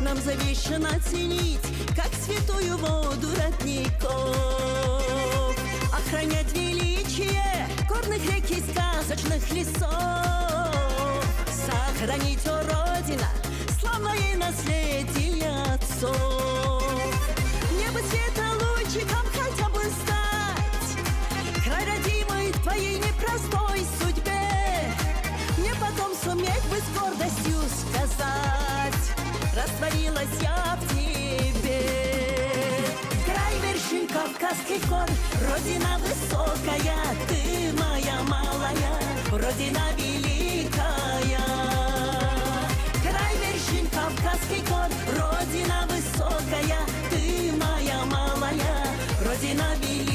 Нам завещано ценить, как святую воду родников, охранять величие горных рек и сказочных лесов. Сохранить, о Родина, славное наследие отцов. Мне бы светом лучиком хотя бы стать край родимой твоей непростой судьбе. Мне потом суметь бы с гордостью сказать: растворилась я в тебе. Край вершин Кавказских гор, Родина высокая, ты моя малая, Родина великая. Край вершин Кавказских гор, Родина высокая, ты моя малая, Родина великая.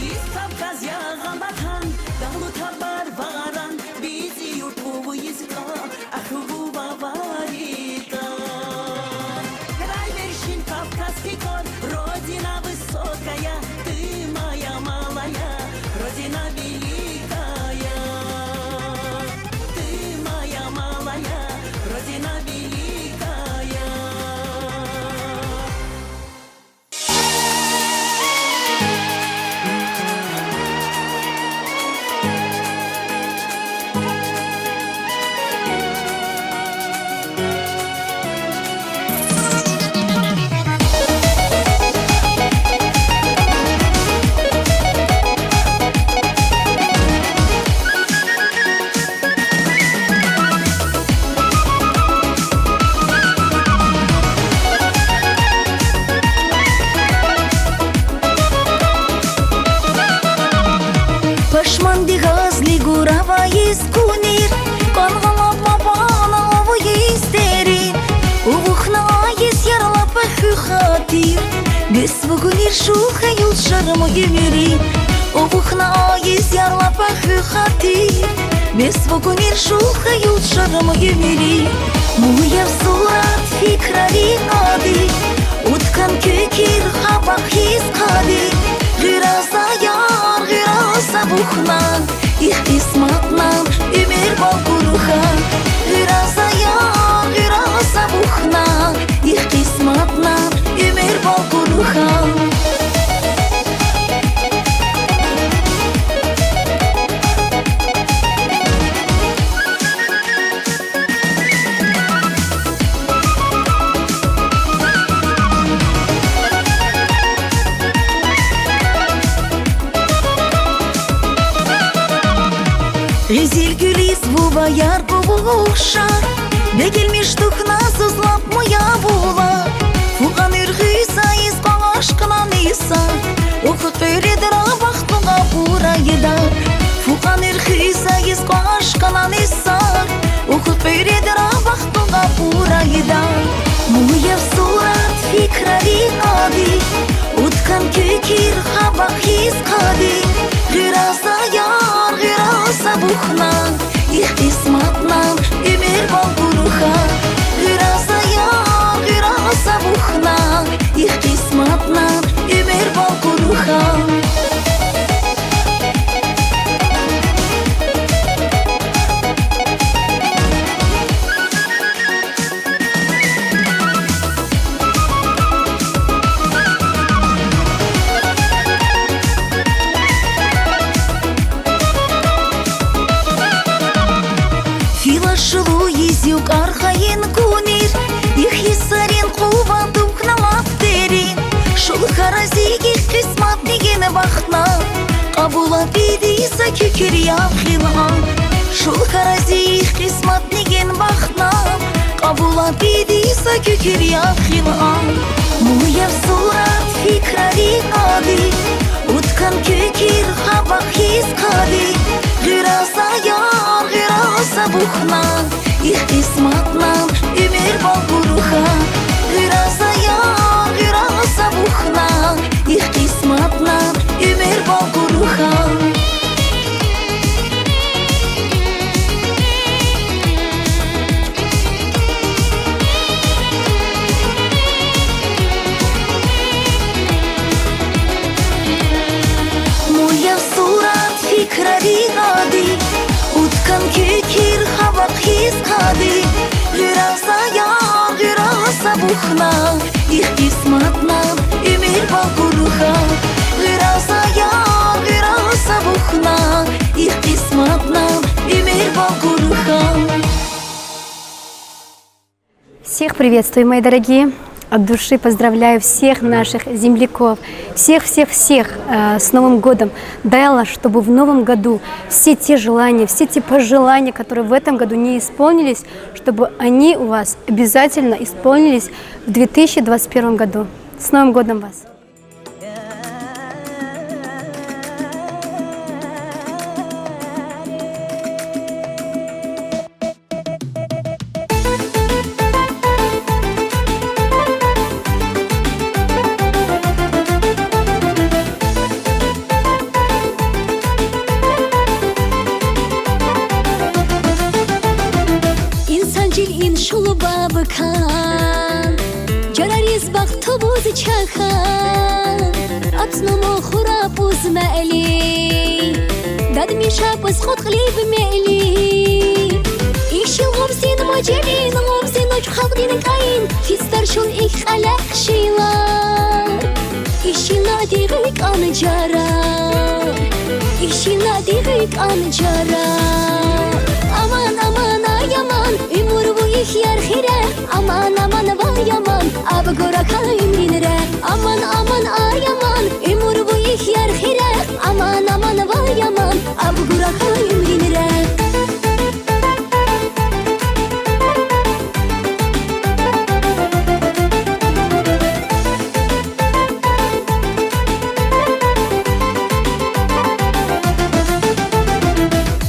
Из Кавказ яғам батхан, дағлу табар вағаран, бизи юрт хуу изга, ахугу баварида. Край вершин Кавказских гор, Родина высокая, ты моя малая, Родина великая. Ты моя малая, Родина великая. Пашманди газли гура вайис гунир, кангалаб ма бана авайис дерин. Овухна айиз ярлапа ху хатир, бес вогунир шуха юлчарма юмири. Овухна айиз ярлапа ху хатир, бес вогунир шуха юлчарма юмири. Муяв сурат фикрари ади, уткан кекир хабахиз кади. Гура заяр, гура забухнан, их къисматнан уьмуьр балкуруха. Гура заяр, гура забухнан, их къисматнан уьмуьр балкуруха. Гъизил гуьлис вува яргъа вуша, бегилмиш духна зузлаб муя вула. Фукъан уьрхуьза из къашкъанан исар, уху къуьре дара бахтуга бурайда. Фукъан уьрхуьза из къашкъанан исар, уху къуьре дара бахтуга бурайда. Муяв сурат фикрари ади, уткан кекир хабахиз кади. Гура заяр, гура забухнан, их къисматнан уьмуьр балкуруха. Гура заяр, Куькир ябхилан, шулхарази ихи къисматни гин бахтнан, къабула бидиса куькир ябхилан. Му явсурат фикрари къади, уткан куькир хаб хьиз къади, гуьраса яр, гуьраса бухна. Ихи къисматнан уьмуьр балкъурха, гуьраса яр, гуьраса бухна. Ихи къисматнан уьмуьр балкъурха. Му явсурат фикрари къади, уткан куькир хаб хьиз къади, гуьраса яр, гуьраса бухна. Ихи къисматнан уьмуьр балкъурха, гуьраса яр, гуьраса бухна. Ихи къисматнан уьмуьр балкъурха. Всех приветствую, мои дорогие. От души поздравляю всех наших земляков, всех-всех-всех, э, с Новым годом. Дай Аллах, чтобы в новом году все те желания, все те пожелания, которые в этом году не исполнились, чтобы они у вас обязательно исполнились в две тысячи двадцать первом году. С Новым годом вас! Инсан жилин шулба быкан, чарариз бахт тубуз чахан, ацнумо хура пуз мели, дадмиша пуз хутхлиб мели. Ихшил гъубзин мажелин, гъубзин учхалдин каин, фистар шул ихкьалахшила. Ихшил надигъ кӀан чара, ихшил надигъ кӀан чара. Аман, аман, ай аман, уьмуьр бу ихьяр хирек. Аман, аман, вай аман, аб гуракай уьмуьринре. Аман, аман, ай аман, уьмуьр бу ихьяр хирек. Аман, аман, вай аман, аб гуракай уьмуьринре.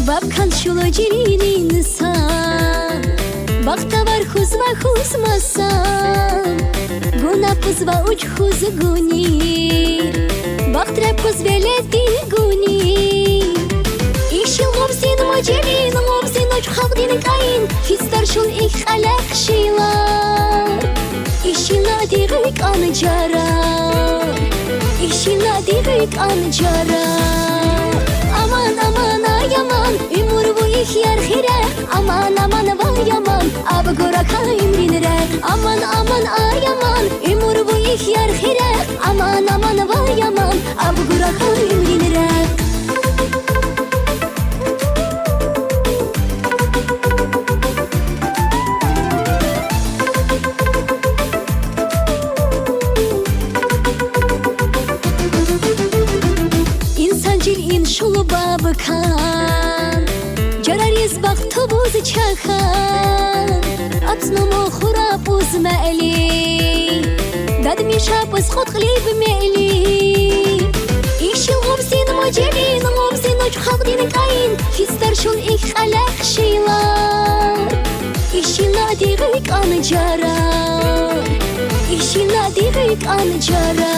Бабкан шулу жилин инсан, бахтавар хузва хуз масан, гуна пузва уч хуз гуни, бахтре пуз веледи гуни. Ихшил гъубзин мажелин, гъубзин учхалдин каин, фистар шул ихкьалахшила. Ихшил надигъ кӀан чара, ихшил надигъ кӀан чара. Аман, аман, ай аман, уьмуьр бу ихьяр хирек. Аман, аман, вай аман, аб гуракай уьмуьринре. Аман, аман, ай аман, уьмуьр бу ихьяр хирек. Аман, аман, вай аман, аб гуракай уьмуьринре. Инсан жилин шулба быкан, чарариз бахт тубуз чахан, ацнумо хура пуз мели, дадмиша пуз хутхлиб мели. Ихшил гъубзин мажелин, гъубзин учхалдин каин, фистар шул ихкьалахшила. Ихшил надигъ кӀан чара, ихшил надигъ кӀан чара.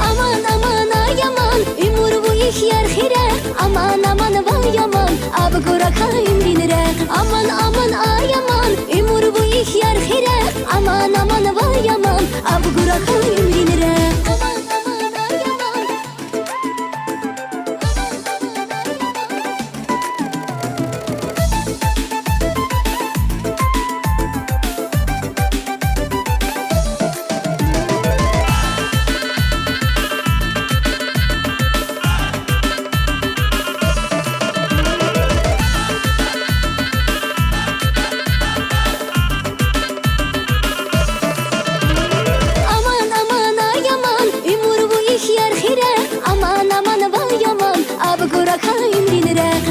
Аман, аман, ай аман, уьмуьр бу ихьяр хирек. Аман, аман, вай аман, аб гуракай уьмуьринре. Аман, аман, ай аман, уьмуьр бу ихьяр хирек. Аман, аман, вай аман, аб гуракай уьмуьринре. Аман, аман, ай аман.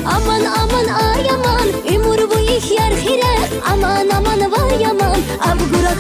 Aman, aman, ay aman, imur bu ihtiyar hire. Aman, aman, vay aman, abgura